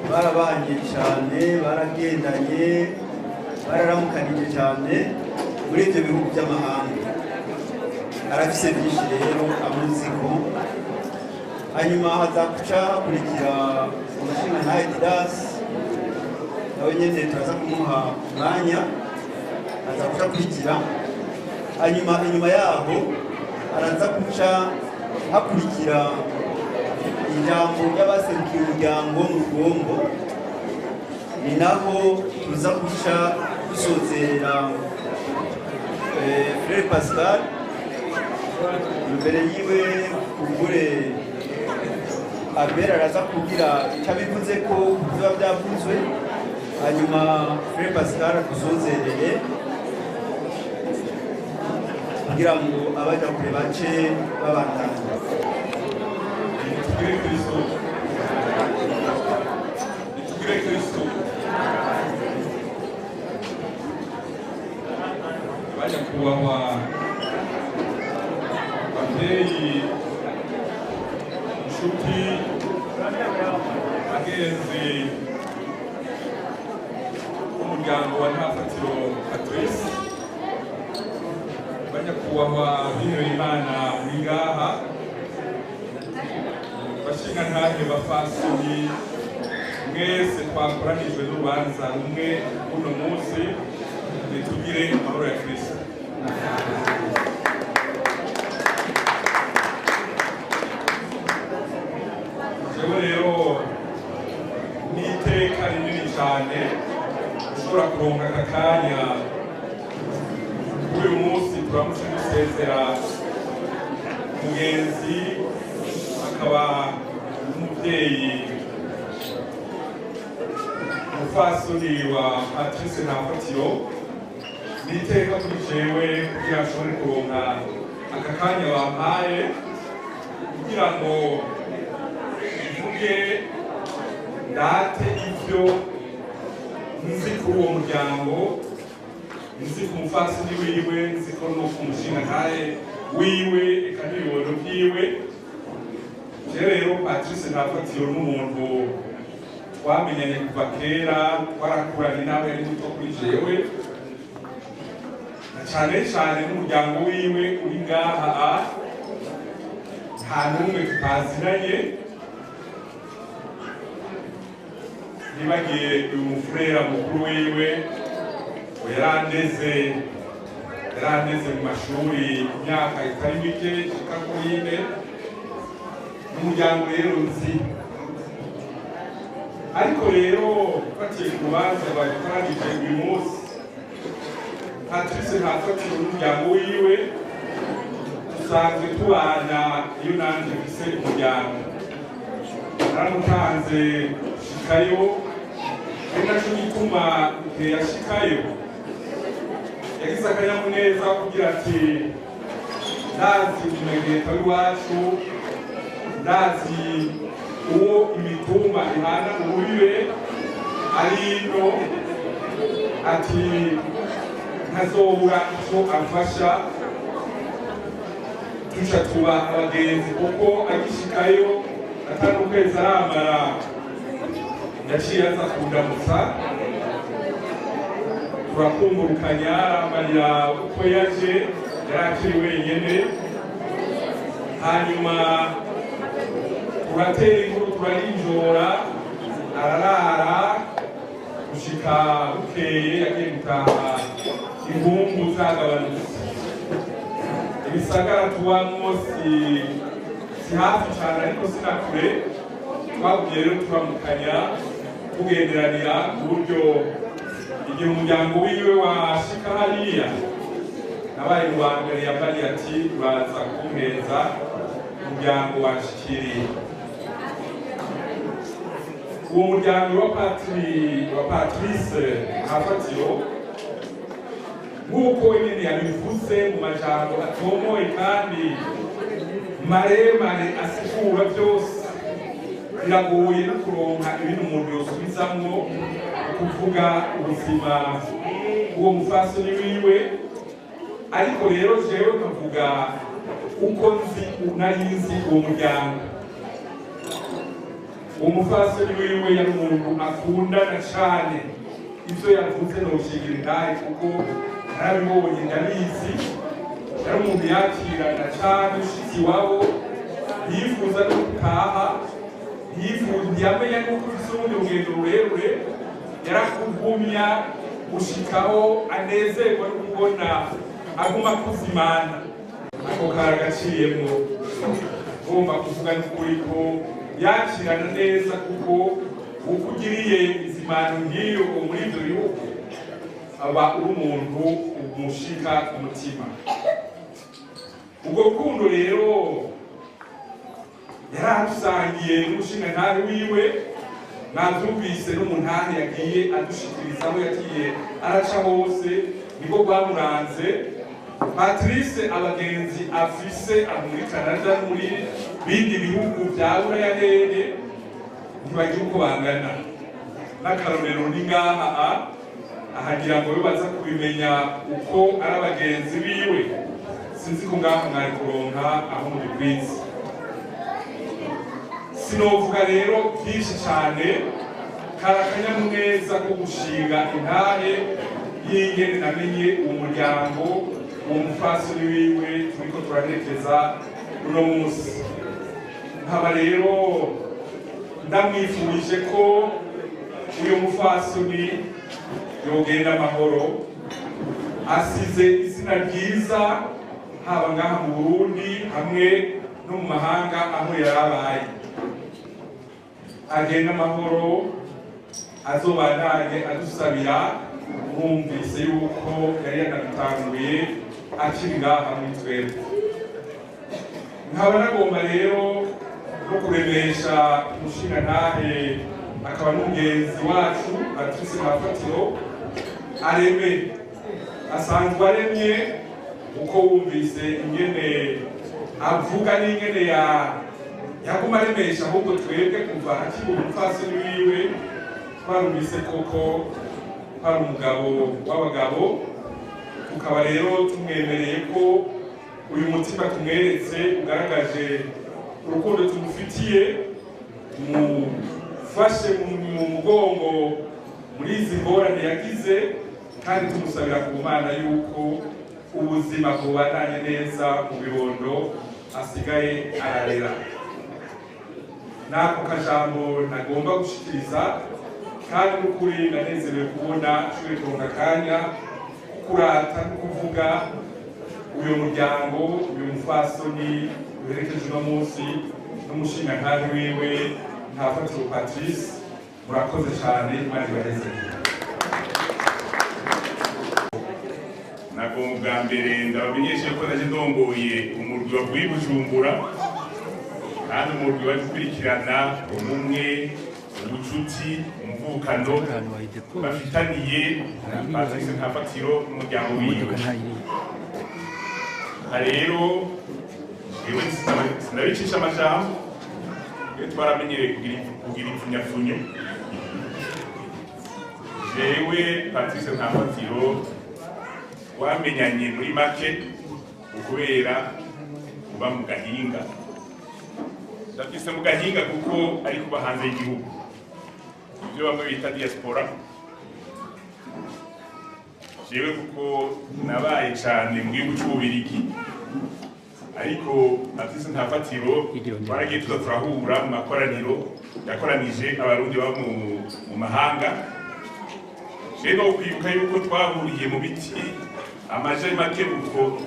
barabanye cyane, baragendanye, bararamukanije cyane muri ibyo bihugu by'amahanga, arafise byinshi rero amuziko. Hanyuma hazakuca hakurikira umushingantahe Didas, nawe nyene turaza kumuha umwanya, aza kuca akurikira. Hanyuma inyuma yaho araza kuca hakurikira ijambo ry'abaserukiye umuryango mu Rugombo, ni naho tuza guca dusozera Frère Pascal. Imbere yiwe kumbure Abel araza kugira icyo abivuze ko biba byavuzwe, hanyuma Frère Pascal adusozerere kugira ngo abaja kure bace babandanya. Nitugire Kristo, nitugire Kristo. Banyakubahwa babyeyi, inshuti, bagenzi b'umuryango wa Ntafatiro Patrice, banyakubahwa bihebeye Imana muri ngaha, bashingantahe, bafasoni, mwese twakoranijwe n'urubanza rumwe uno munsi, nitugire amahoro ya Kristo. Jewe rero ni iteka rinini cyane ushobora kuronka aka kanya kuri uyu munsi turamutse dusezera mugenzi akaba n'umubyeyi umupfasoni wa Patrice Ntafatiro. Ni iteka kuri jewe kugira nshobore kuronka aka kanya bampaye kugira ngo mvuge ndate ivyo nzi kuri uwo muryango, nzi ku mupfasoni wiwe, nzi ko no ku mushingantahe wiwe, eka n'ibibondo vyiwe. Jewe rero Patrice Ntafatiro n'umuntu twamenyanye kuva kera, twarakuranye nawe yari muto kuri jewe, na cane cane n'umuryango wiwe uri ngaha, nta n'umwe tutazinanye. Nibagiye uyu mufurera mukuru wiwe ngo yarandeze mu mashuri imyaka itari mike ishika kuri ine, n'umuryango rero nzi. Ariko rero batiye ku rubanza rwadukoranije uyu munsi, Patrice Ntafatiro n'umuryango wiwe dusanzwe tubana iyo nanje mfise umuryango. Naramutanze shikayo, ari naco gituma igihe yashikayo yagize akanyamuneza kugira ati ndazi umumenyetso w'iwacu, ndazi uwo imitumba ihana urubibe ari ino, ati ntazobura icyo amfasha. Duca tuba abagenzi kuko agishikayo atari ukwezi aramara, yaciye aza kundamutsa, turakumburukanya, arambarira uko yaje, yari akiri wenyene. Hanyuma turatera inkuru, turarinjora, ararara gushika bukeye. Yagiye gutaha inkumbu zagabanutse. Ibisagara tubamwo si hafi cane, ariko sinakure. Twagumye rero turamukanya, tugenderanira, ku buryo igihe umuryango wiwe washika hariya, nabaye mu ba mbere yambariye ati: "Uraza kumpeza, umuryango wanshikiriye." Uwo muryango wa Patri, wa Patrice Ntafatiro, nk'uko nyine yabivuze mu majambo atomoye kandi maremare asigura byose, biragoye no kuronka ibintu umuntu yosubizamwo kuvuga ubuzima uwo mufasoni wiwe. Ariko rero jewe nkavuga uko nzi, nari nzi uwo muryango. Uwo mufasoni wiwe yari umuntu akundana cane. Ivyo yavuze noshingira intahe kuko narabibonye, ndabizi. Yari umuntu yakirana cane. Ushitsi iwabo yifuza no gutaha, yifuza, ntiyamenya nuko ufise urundi rugendo rurerure, yarakugumya gushikaho anezerwa no kubona aguma kuzimana. Ako karagaciyemwo. Ugomba kuvuga n'ukuri ko yakirana neza, kuko uko ugiriye izimano nk'iyo muri ibyo bihugu, aba uri umuntu umushika ku mutima. Ubwo rukundo rero yaradusangiye n'umushingantahe wiwe. Mwavyumvise n'umuntahe yagiye adushikiriza aho yagiye araca hose, niko rwamuranze. Patrice abagenzi afise muri Canada no muri bindi bihugu vya Buraya hehe ntibagira uko bangana. N'akarorero ni ngaha ahagira ngo baza kubimenya uko ari abagenzi biwe, sinzi ko ngaha mwari kuronka aho mubikwiza. Sinovuga rero byinshi cyane. Kari akanyamuneza ko gushinga intahe y'ingene namenye uwo muryango, uwo mufasoni wiwe turiko turaherekeza uno munsi. Nkaba rero ndamwifurije ko uyu mufasoni yogenda amahoro, asize izina ryiza haba ngaha mu Burundi hamwe no mu mahanga aho yarabaye. Agenda amahoro, azobandanye adusabira. Mwumvise yuko yari yanabitanguye akiri ngaha muri twebwe. Nkaba nagomba rero no kuremesha umushingantahe akaba n'umugenzi wacu Patrice Ntafatiro, areme, asanzwe aremye, uko wumvise ingene avuga n'ingene ya yaguma aremesha. Ahubwo twebwe kuva akiri umupfasoni wiwe twarumvise koko hari umugabo w'abagabo. Tukaba rero tumwemereye ko uyu mutima tumweretse ugaragaje urukundo tumufitiye, mufashe mu mugongo muri izi ngorane yagize, kandi tumusabira ku Mana yuko ubuzima bubandanye neza mu bibondo asigaye ararera. N'ako kajambo ntagomba gushikiriza, kandi n'ukuri ndanezerewe kubona nshoboye kuronka akanya kurata no kuvuga uyu muryango, uyu mufasoni uherekeje uno munsi n'umushingantahe wiwe Ntafatiro Patrice. Murakoze cyane, Imana ibaheze. Nagomba bwa mbere ndabamenyeshe ko naje ndongoye umurwi wavuye i Bujumbura, kandi umurwi wari gukurikirana ubumwe, ubucuti, umuvukano bafitaniye Patrice Ntafatiro n'umuryango wiwe. Aha rero yewe sinabicisha amajambo, iyo twaramenyereye kugira impfunyapfunyo. Jewe Patrice Ntafatiro Twamenyanye muri make ukubera kuba mu gahinga. Ndafise mu gahinga kuko ari kuba hanze y'igihugu, ibyo bamwe bita diaspora. Jewe kuko nabaye cane mu gihugu c'Ububirigi, ariko Patrice Ntafatiro twaragiye tuza turahura mu makoraniro yakoranije abarundi baba mu mahanga. Jewe no kwibuka yuko twahuriye mu biti amaje make uko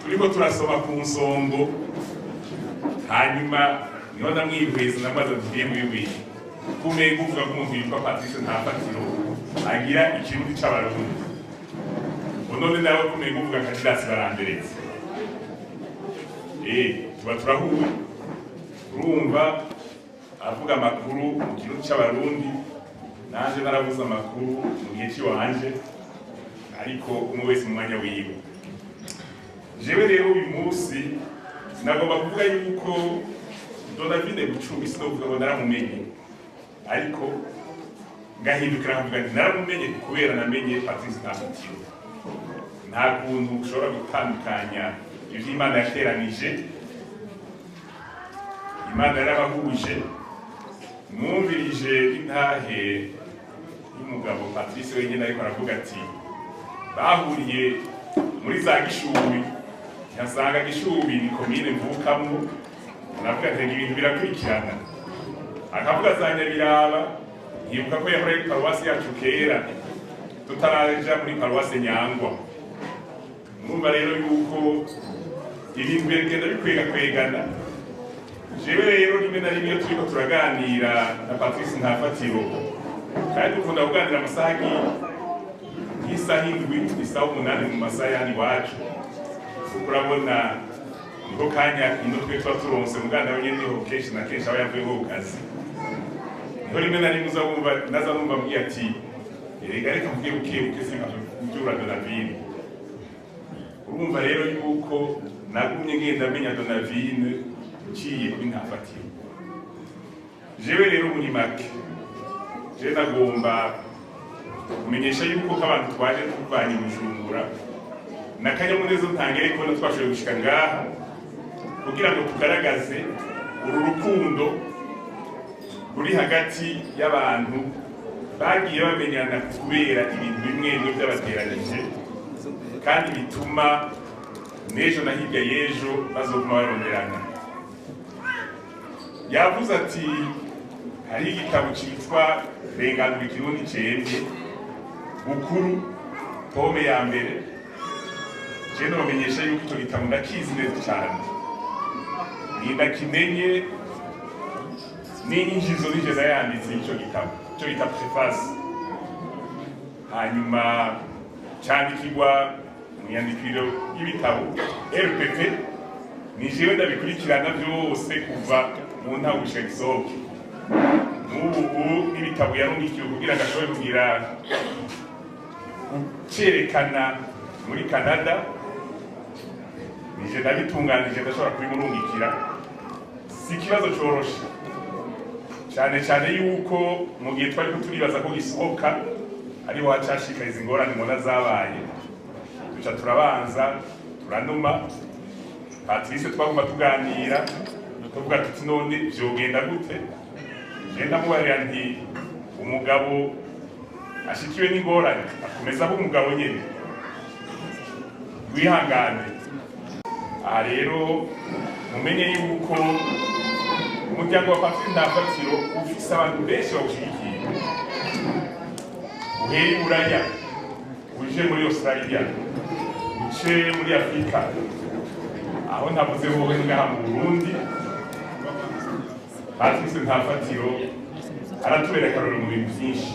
turiko turasoma ku nsongo, hanyuma niho ndamwihweza ndamaze tugiye muri wiki kumenga uvuga ko umuntu yitwa Patrice Ntafatiro agira ikirundi c'abarundi, none nawe kumenga uvuga nka Judas Baranderetse. Tuba turahuye, urumva avuga amakuru mu kirundi c'abarundi, nanje naravuze amakuru mu gihe c'iwanje, ariko umwe wese mu mwanya wiwe. Jewe rero uyu munsi sinagomba kuvuga yuko Donavine Bucumi, sinovuga ngo naramumenye, ariko ngahindukira nkavuga nti naramumenye kubera namenye Patrice Ntafatiro. Nta kuntu ushobora gutandukanya ivyo Imana yateranije. Imana yarabahuje. Mwumvirije intahe y'umugabo Patrice wenyine ariko aravuga ati bahuriye muri za Gishubi, nkasanga Gishubi ni komine mvukamwo, aravuga ati ibintu birakurikirana, akavuga za Nyabiraba, nkibuka ko yahora ari paruwasi yacu kera tutaraja muri paruwasi Nyangwa. Mwumva rero yuko ibintu bigenda bikwegakwegana. Jewe rero rimwe na rimwe iyo turiko turaganira na Patrice Ntafatiro, kandi dukunda kuganira amasaha nk'isaha 7, isaha 8 mu masaha y'ahandi iwacu, kuko urabona niko kanya ino twe tuba turonse muganda we nyene niho kenshi na kenshi aba yavuye nko ku kazi. Niho rimwe na rimwe uza wumva naza numva ambwiye ati erega reka mvuge buke buke sinkavyura Donavine. Urumva rero yuko nagumye ngenda menya Donavine nciye kuri Ntafatiro. Jewe rero muri make jewe nagomba kumenyesha yuko abantu twaje tuvanye Bujumbura n'akanyamuneza ntangere kubona twashoboye gushika ngaha kugira ngo tugaragaze uru rukundo ruri hagati y'abantu bagiye bamenyana kubera ibintu bimwe bimwe by'abateranije, kandi bituma n'ejo na hirya y'ejo bazoguma baronderana. Yavuze ati hari igitabo citwa Renganura Ikirundi Cemvye Bukuru tome ya mbere. Je nobamenyesha yuko ico gitabo ndakizi neza cane, nindakimenye n'injizo nije nayanditse ico gitabo, ico bita preface. Hanyuma candikirwa mu nyandikiro y'ibitabo RPP, ni jewe ndabikurikirana vyose kuva mu ntango gushika gisohoke. N'ubu n'ibitabo yarungikiwe kugira ngo ashobore kugira cerekana muri Canada, nije ndabitunganije ndashobora kubimurungikira. Si ikibazo coroshe cyane cyane yuko mu gihe twariko turibaza ko gisohoka ariho hacashika izi ngorane mbona zabaye, duca turabanza turanuma Patrice, twaguma tuganira tuvuga tuti none vyogenda gute. Je ndamubarira nti umugabo ashikiwe n'ingorane akomeza aba umugabo nyene, wihangane. Aha rero mumenye yuko umuryango wa Patrice Ntafatiro ufise abantu benshi bawushigikiye, uhere i Buraya uje muri Australia, uce muri Afrika, aho ntavuze wowe ngaha mu Burundi. Patrice Ntafatiro aratubera akarorero mu bintu byinshi,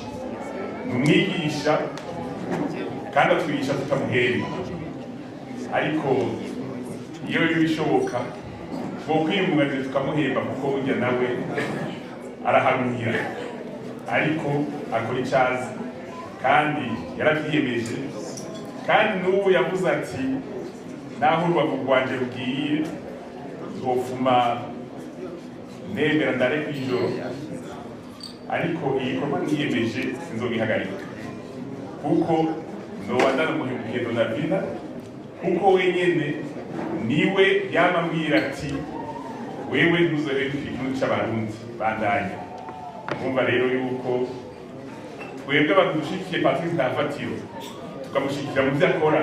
ni umwigisha kandi atwigisha tutamuhera, ariko iyo bishoboka bokwiyunganira tukamuhemba kuko burya nawe araharuhira, ariko akora icazi kandi yaravyiyemeje. Kandi n'ubu yavuze ati naho urubavu rwanje rugiye nzopfuma nemera ndare kw'ijoro, ariko igikorwa niyemeje sinzogihagarika kuko Noba ndanamuhemukiye Donavina, kuko wenyene niwe yamambwira ati wewe ntuzohemukira igihugu c'Abarundi, bandanya. Mwumva rero yuko twebwe abantu dushigikiye Patrice Ntafatiro, tukamushigikira mu vyo akora,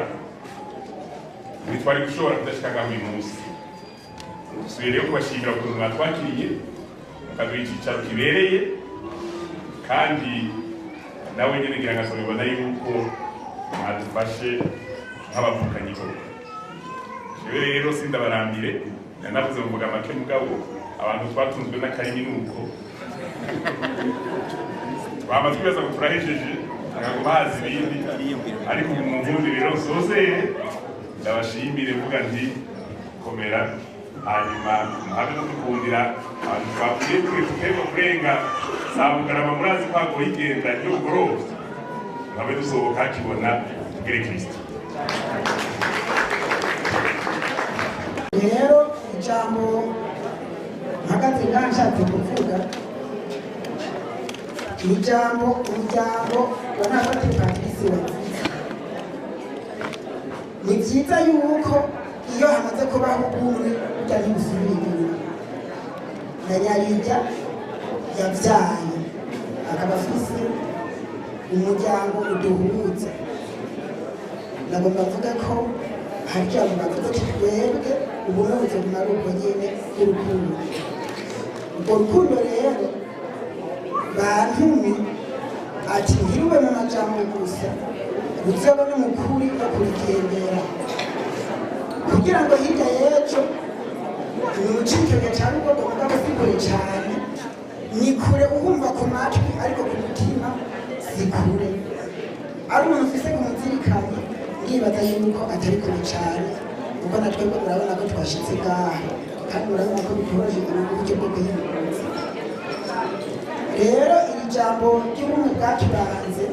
ntitwari gushobora kudashika ngaho uyu munsi. Dusubiye rero kubashimira ukuntu mwatwakiriye, mukaduha icicaro kibereye, kandi nawe nyene ngira nkasobibona yuko mwadufashe nk'abavukanyi koko. Jewe rero sindabarambire, nanavuze mvuga make, mugabo abantu twatunzwe n'akarimi nuko twama twibaza ngo turahejeje, akaguma haza ibindi, ariko ubu mu mvundi rero nsozere ndabashimire mvuga nti komera, hanyuma muhabe no dukundira abantu twapfuye kure tukemba kurenga za Bugarama, murazi ko hagoye igenda iyo bugorovye, muhabe dusohoka hakibona tugere Kristo. Rero ijambo mpagaze ngaha nshatse kuvuga ni ijambo umuryango wa Ntafatiro Patrice wavuze. Ni byiza yuko iyo hamaze kubaho ubumwe burya ntibusubira inyuma. Na Nyarijya yabyaye akaba afise umuryango uduhuza. Nagomba mvuga ko hari ijambo bavuze ati twebwe ubumwe buzoguma ari uko nyene bw'urukundo. Urwo rukundo rero bantumye ati ntirube mu majambo gusa, ruzobe no mu kuri no kurigendera, kugira ngo hirya y'ejo ni mu Cibitoke ca Rugogo, mugabo si kure cane, ni kure uhumva ku matwi ariko ku mutima si kure. Ari umuntu ufise kumuzirikanye, ndibaza yuko atari kure cane, kuko na twebwe murabona ko twashitse ngaha, kandi murabona ko bitoroshe uburyo bwo kwiyunguruza. Rero iri jambo ry'ubumwe bwaturanze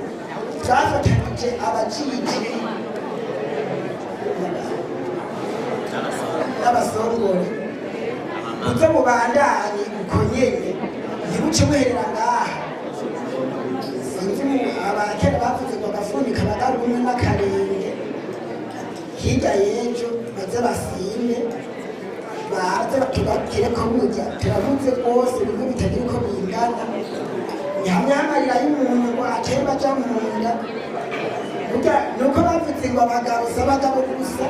twafatanije abajiji n'abasongore, muze mubandanye uko nyene, ntibuce muherera ngaha. Sinzi abakera bavuze ngo agafuni kaba kari kumwe n'akarenge, hirya y'ejo baze basime baze batubabwire ko burya turavuze rwose bimwe bitagira uko bingana. Ni hamwe hamarira y'umuntu ngo atemba aja mu nda. Burya nuko bavuze ngo abagabo si abagabo gusa,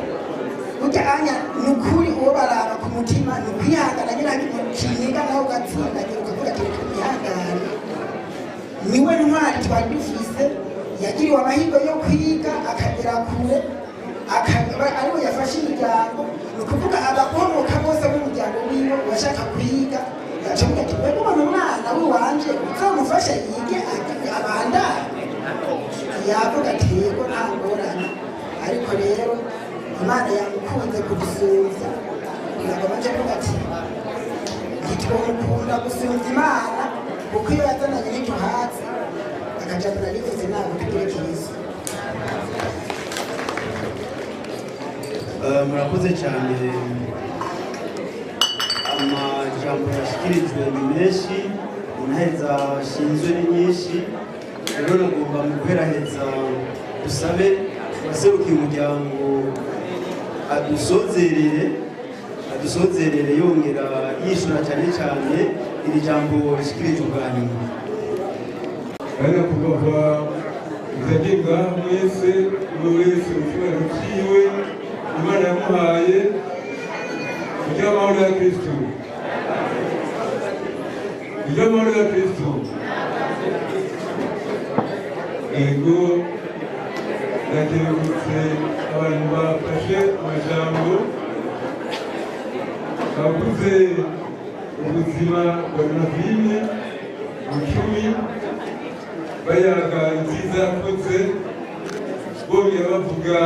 burya anya ni ukuri uwo baraba ku mutima ni ukwihangana nyine kiniga nawe ugatsindagira ukavuga ati reka nihangane. Niwe ntwari twari dufise, yagiriwe amahirwe yo kwiga akagera kure, akaba ariwe yafashe imiryango. Ni ukuvuga abakomoka bose b'umuryango wiwe bashaka kwiga, yaca avuga ati mwebwe ubona umwana w'iwanje uzamufashe yige abandanye. Yavuga ati yego nta ngorane, ariko rero Imana yamukunze kudusumvya. Nagomba nje kuvuga ati ntitwomukunda gusumvya Imana, kuko iyo yazananye ntituhazi akaja murarivuze ntabwo tugire kiza. Murakoze cyane, amajambo yashikirijwe ni menshi, intare zashinzwe ni nyinshi. Rero nagomba mu guheraheza dusabe uwaserukiye umuryango adusozerere yongera yishura cyane cyane iri jambo rishikirijwe ubwa nyuma. Bari kuva Xavier ngaha mwese, umwe wese mu cyubahiro ciwe Imana yamuhaye, kugira amahoro ya Kristo, kugira amahoro ya Kristo. Ego ndageragutse abantu bafashe amajambo bavuze ubuzima bwa Donavine Bucumi, bayaga nziza yakoze, bongera bavuga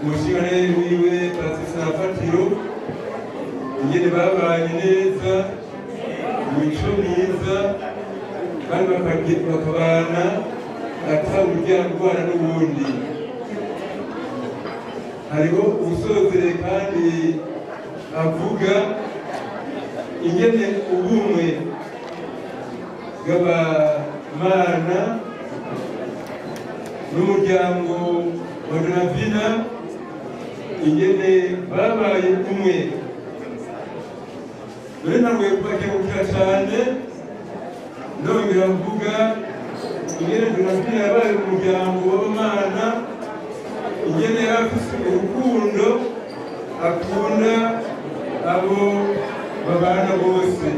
umushingantahe wiwe Patrice Ntafatiro, ingene babanye neza, imico myiza, kandi bakabana ata urya n'ubundi. Hariho uwusozereye kandi avuga ingene ubumwe bw'abamana N'umuryango wa Donavina ingene babaye umwe. Dore ntanguye kubakengurukira cyane, ndongera mvuga ingene Donavina yabaye umuryango w'abamana, ingene yari afise urukundo akunda abo babana bose.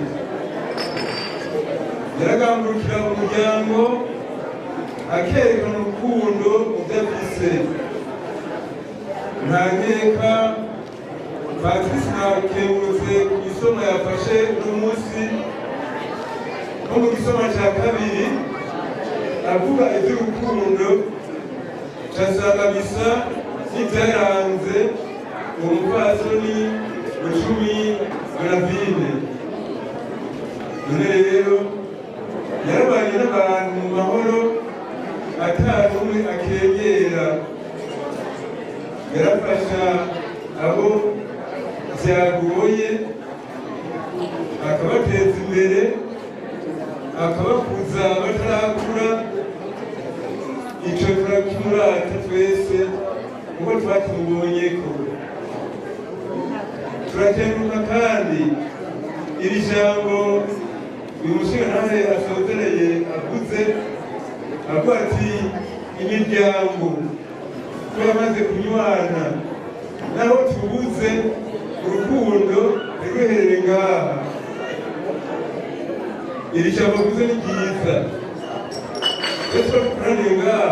Yaragambukira umuryango akerekana urukundo mu byo afise. Nta nkeka Patrice nakengurutse ku gisoma yafashe uno munsi, nko mu gisoma cya kabiri avuga iby'urukundo, casanga bisa n'ibyaranze uwo mupfasoni Bucumi Donavine. None rero yarabanye n'abantu mu mahoro ata n'umwe akengera, yarafasha abo byagoye akabateza imbere, akabakuza batarakura. Ico turakimurata twese kuko twakimubonyeko. Turakenguruka kandi iri jambo uyu mushingantahe asozereye avuze, avuga ati imiryango ko yamaze kunywana, naho tubuze urukundo ntirwiherere ngaha. Iri jambo avuze ni ryiza. Twese dukoraniye ngaha,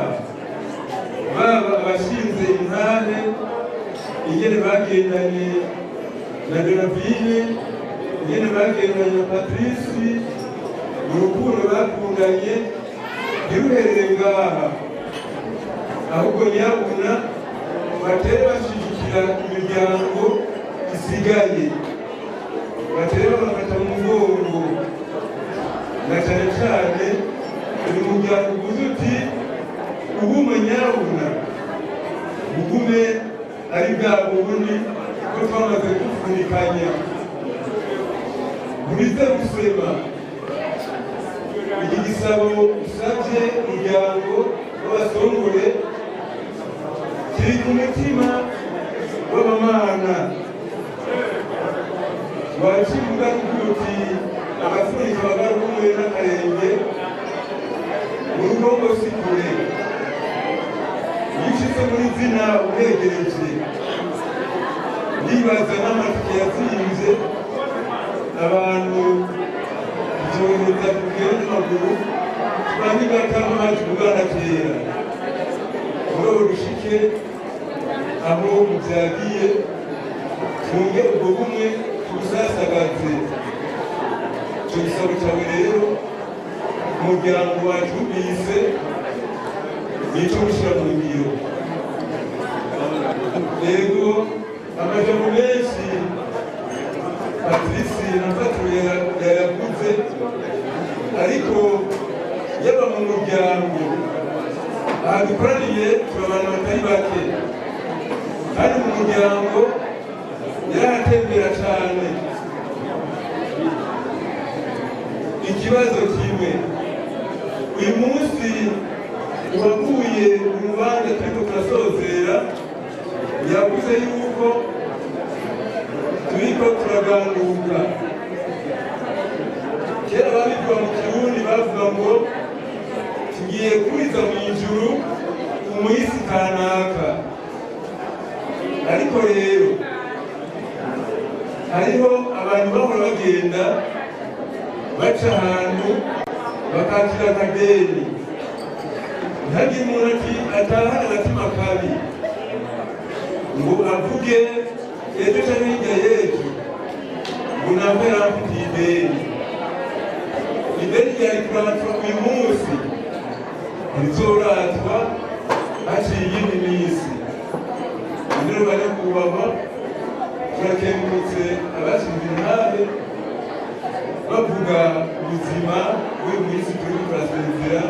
baba abashinze intahe ingene bagendanye na Donavine, ingene bagendanye na Patrice, mu rukundo bakundanye ntiruherere ngaha, ahubwo nyabuna batere bashigikira imiryango isigaye, batere babafata mu mugongo, na cane cane uyu muryango uvuze uti ubume nyabuna bugume ari bwa bundi ko twamaze gufunikanya. Burize gusema iki gisabo usabye umuryango w'abasongore kiri ku mutima w'abamana. Wakivuga uti agafunika bagarumwe n'akarenge mu rugo ngo si kure, iyo ushitse muri zina uhegereje ndibaza n'amatike yazimvye abantu byohereza kugenda n'amaguru twanye gatanu haje Uganda kera. Mugabo dushike aho muvyagiye, twunge ubwo bumwe tubusasagaze. Ico gisabo cawe rero umuryango wacu wumvise, nico gushira mu ngiro. Yego, amajambo menshi Patrice nafatuye yayavuze, ariko yaba mu muryango aha dukoraniye turi abantu batari bake, kandi mu muryango yarahatembera cane. Ikibazo kimwe uyu munsi uwaguye urubanza turiko turasozera yavuze yuko turiko turaganduka. Kera babivuga mu Kirundi bavuga ngo tugiye kuriza mu ijuru umuhisi kanaka, ariko rero hariho abantu bahora bagenda baca ahantu bakakira akadeni, ntihagire umuntu ati atahana agatima kabi ngo avuge ejo canke hirya y'ejo ngo ntabwo yaramfitiye ideni. Ideni ryari kuratwa uyu munsi, ntirizoratwa haciye iyindi minsi. Rero banyakubahwa, turakengurutse abashinze intahe bavuga ubuzima bw'uyu munsi turiko turasezera,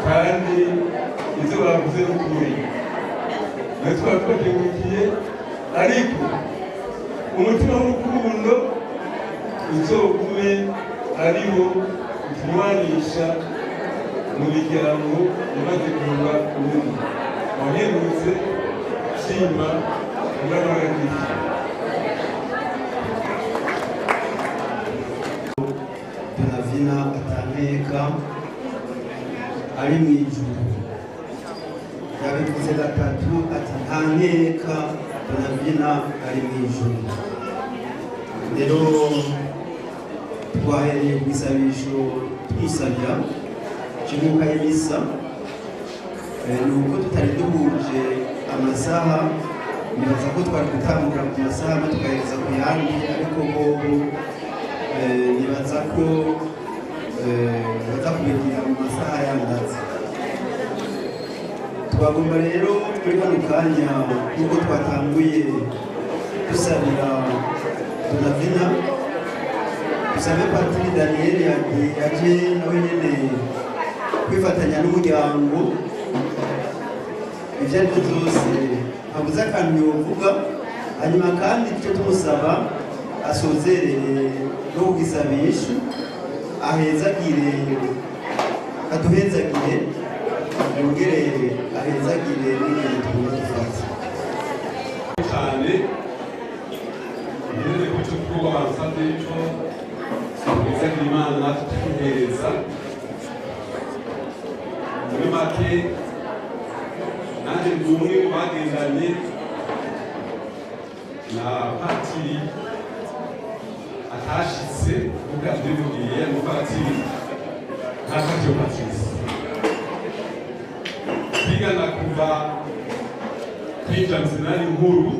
kandi ivyo bavuze n'ukuri. Natwe twaba tubakengurukiye, ariko umutima w'urukundo uzogume ariwo utunywanisha Mu miryango imaze kunga ubumwe wahindutse shima umwana wa Kristo. Donavina atanteka ari mu ijuru, yabivuze gatatu ati nta nkeka Donavina ari mu ijuru. Rero twahereye ku isabisho twisabira cy'umwuka y'imisa, ni uko tutari duhuje amasaha, nibaza ko twari gutangura ku masaha amwe tugahereza ku yandi, ariko bobo nibaza ko baza kubigira mu masaha yandaze. Twagomba rero muri kano kanya nk'uko twatanguye dusabira Donavina, dusabe Patiri Daniel yaje nawe nyene kwifatanya n'umuryango. Ibyo ari byo byose habuze akantu yovuga, hanyuma kandi icyo tumusaba asozerere no kugisabisha, ahezagire, aduhezagire, yongere ahezagire n'ibintu tugomba dufata cyane. Ngereze ku cyo kuba bansabye ico tuhezagira Imana natwe tukihereza. Muri make nanjye ndi umwe mu bagendanye na patiri atashitse kuko yatubwiye ngo patiri nta Patrice twigana kuva kwinjira mu seminari nkuru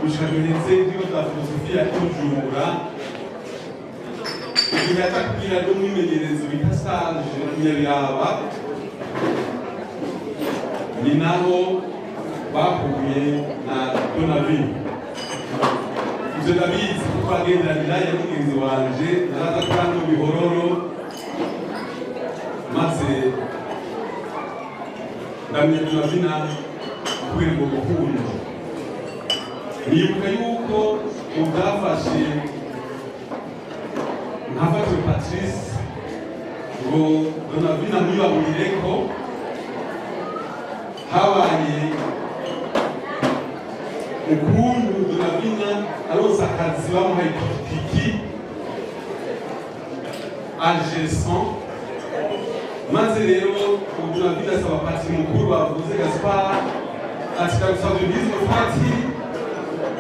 gushika duheze ivyigwa vya filosofiya i Bujumbura. Igihe yaja kugira n'umwimenyerezo bita stage Nyabiraba, ni naho bahuye na Donavine. Ivyo ndabizi kuko agenderanira ya mugenzi wanje, naraza kuri hano bihororo maze ndamenya Donavina kubera urwo rukundo. Nibuka yuko mu byafashe nkafatiwe Patrice ngo Donavina ntibaburireko, habaye ukuntu Donavina aronse akazi bamuhaye ipikipiki ageson, maze rero Donavina asaba patiri mukuru bavuze Gaspard ati ndagusabye ubwize patiri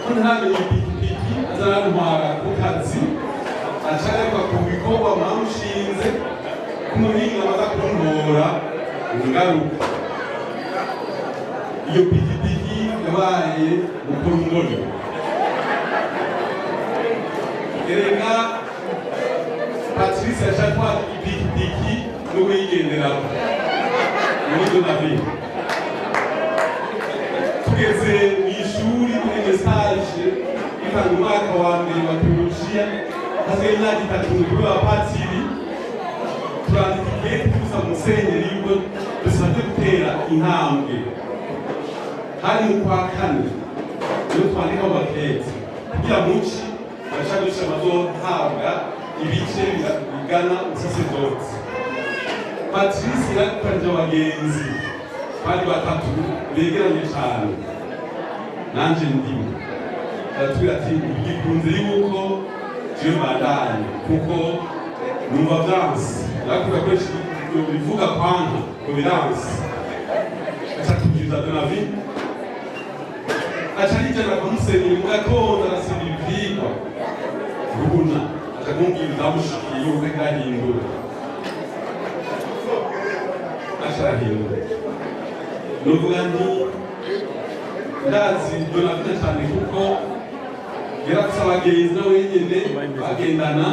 ko ntamenye ipikipiki azarantwara ku kazi, aca ku bikorwa mwamushinze k'umuhinga amaze kuntora ingaruka. Iyo pikipiki yabaye mukuru ngoni. Erega Patrice yaca atwara ipikipiki n'uwigenderako muri Donavine. Tugeze mw'ishuri muri message itanga umwaka wa mbere wa teologiya, hasigaye imyaka itatu mukuru wa patiri, turandika ikete tumusaba musenyeri yuko dusabye gutera intambwe. Hari mu kwa kane niyo twandika mu makete kugira muci bashaka gushira bazohabwa ibice bigana ubusaseredoti. Patrice yarakoranyije abagenzi bari batatu begeranye cane, nanje ndimo, aratubwira ati bigikunze yuko jewe mbandanye kuko numva vyanse, narakunda gukoresha ibyo bivuga kwanka ngo biranse. Aca tubwiriza Donavine, aca yijana kwa musenyeri mu gatondo arasiba ivyigwa rubona, aca kumbwira ivyamushikiye yuko arahindura, aca arahindura. Novuga nti ndazi Donavine cane kuko yarafise abagenzi na wenyene bagendana.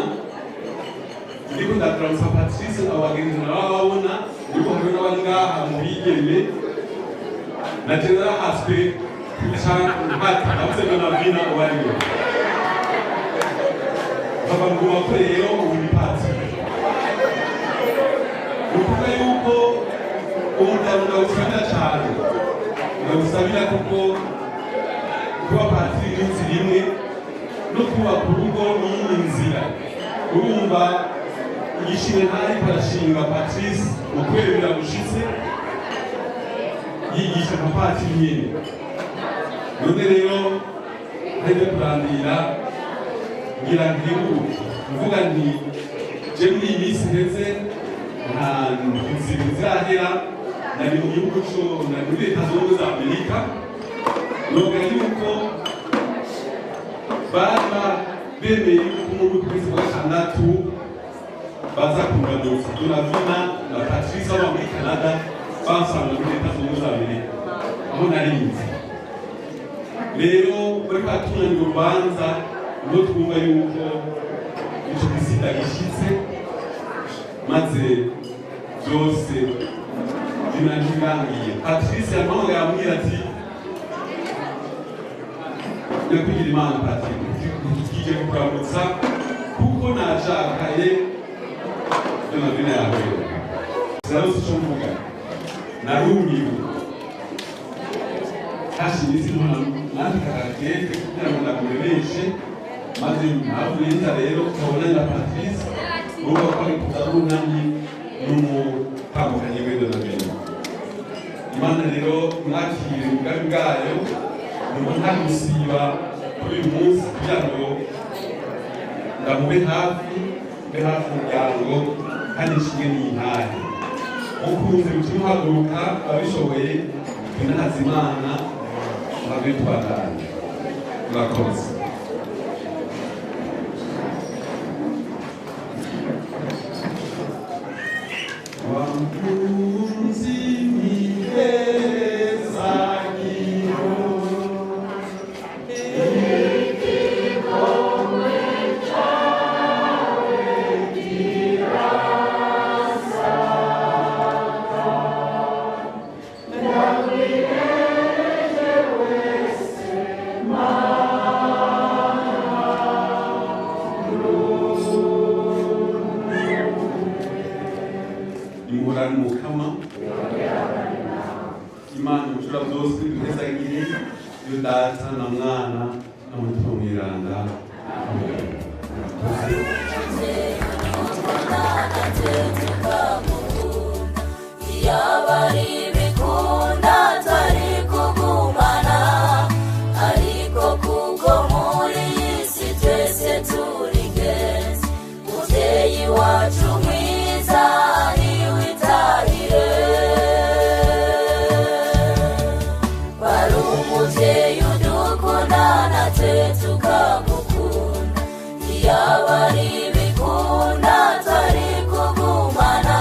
Ndiko ndaturamutsa Patrice, abo bagenzi narababona yuko hariho n'abari ngaha mu bigeme, na je narahaswe kuca mpata nabuze Donavina uwo ari we. Bava nguma ko rero ubu ni patiri. Ni ukuvuga yuko umuryango ndawusabira cane, ndawusabira kuko kuba patiri ni inzira imwe no kubaka urugo ni iyindi nzira. Urumva Ishimwe ntari arashinga Patrice ukwemera gushitse yigisha nka patiri nyene. None rero ntebe kurandira, ngira ntibuke mvuga nti je muri iyi minsi iheze, nta nzira zirahera, nari mu gihugu co, nari muri Leta Zunze Ubumwe za Amerika. Novuga yuko bari bemeye yuko muri uku kwezi kwa gatandatu baza kunganutsa Donavina na Patrice abo muri Canada, bansanga muri Leta Zunze Ubumwe za Amerika aho narinzi. Rero bariko baratunganya urubanza, niho twumva yuko ico gisida gishitse, maze byose binangirangiye. Patrice yampamagaye ambwira ati: "Nyakwigira Imana Patrick, ntitwije kukuramutsa kuko nashakaye Donavina yawe." Sinarose ico mvuga, narumiwe. Hashize iminsi nandika agakete kugira ngo ndamumenyeshe, maze mpamvu nza rero tukabona na Patrice, urumva ko ari kuza runamye n'umutandukanye we Donavina. Imana rero mwakire ubugari bwayo. Numva nta gusiba kuri uyu munsi kugira ngo ndamube hafi, mbe hafi umuryango, kandi nshinge n'intahe. Mukunze gutuma muhaguruka, ababishoboye, twinahaze Imana, muhabe tubandanye. Murakoze. Wamukunzi mihezagiro. Imurane Mukama Imana ubucura bwose duhezagire, yo Data na Mwana na Mutima Mweranda. Amen. Yaba ari ibikunda twari kugumana, ariko kuko muri iyi si twese turi ingenzi, muvyeyi wacu mwiza, niwitahire. Wari umuvyeyi udukunda, natwe tukagukunda. Yaba ari ibikunda twari kugumana,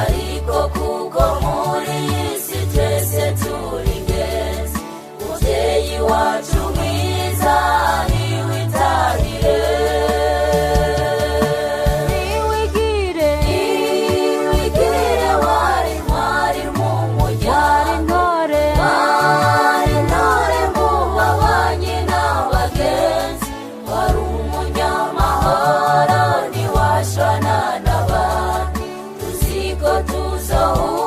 ariko kuko muri iyi si twese turi ingenzi, muvyeyi wacu mwiza, niwitahire. Niwigire, niwigire, wari ntwari mu muryango, wari intore mu babanyi n'abagenzi, wari umunyamahoro, ntiwashwana n'abantu. Tuzi ko tuzohura.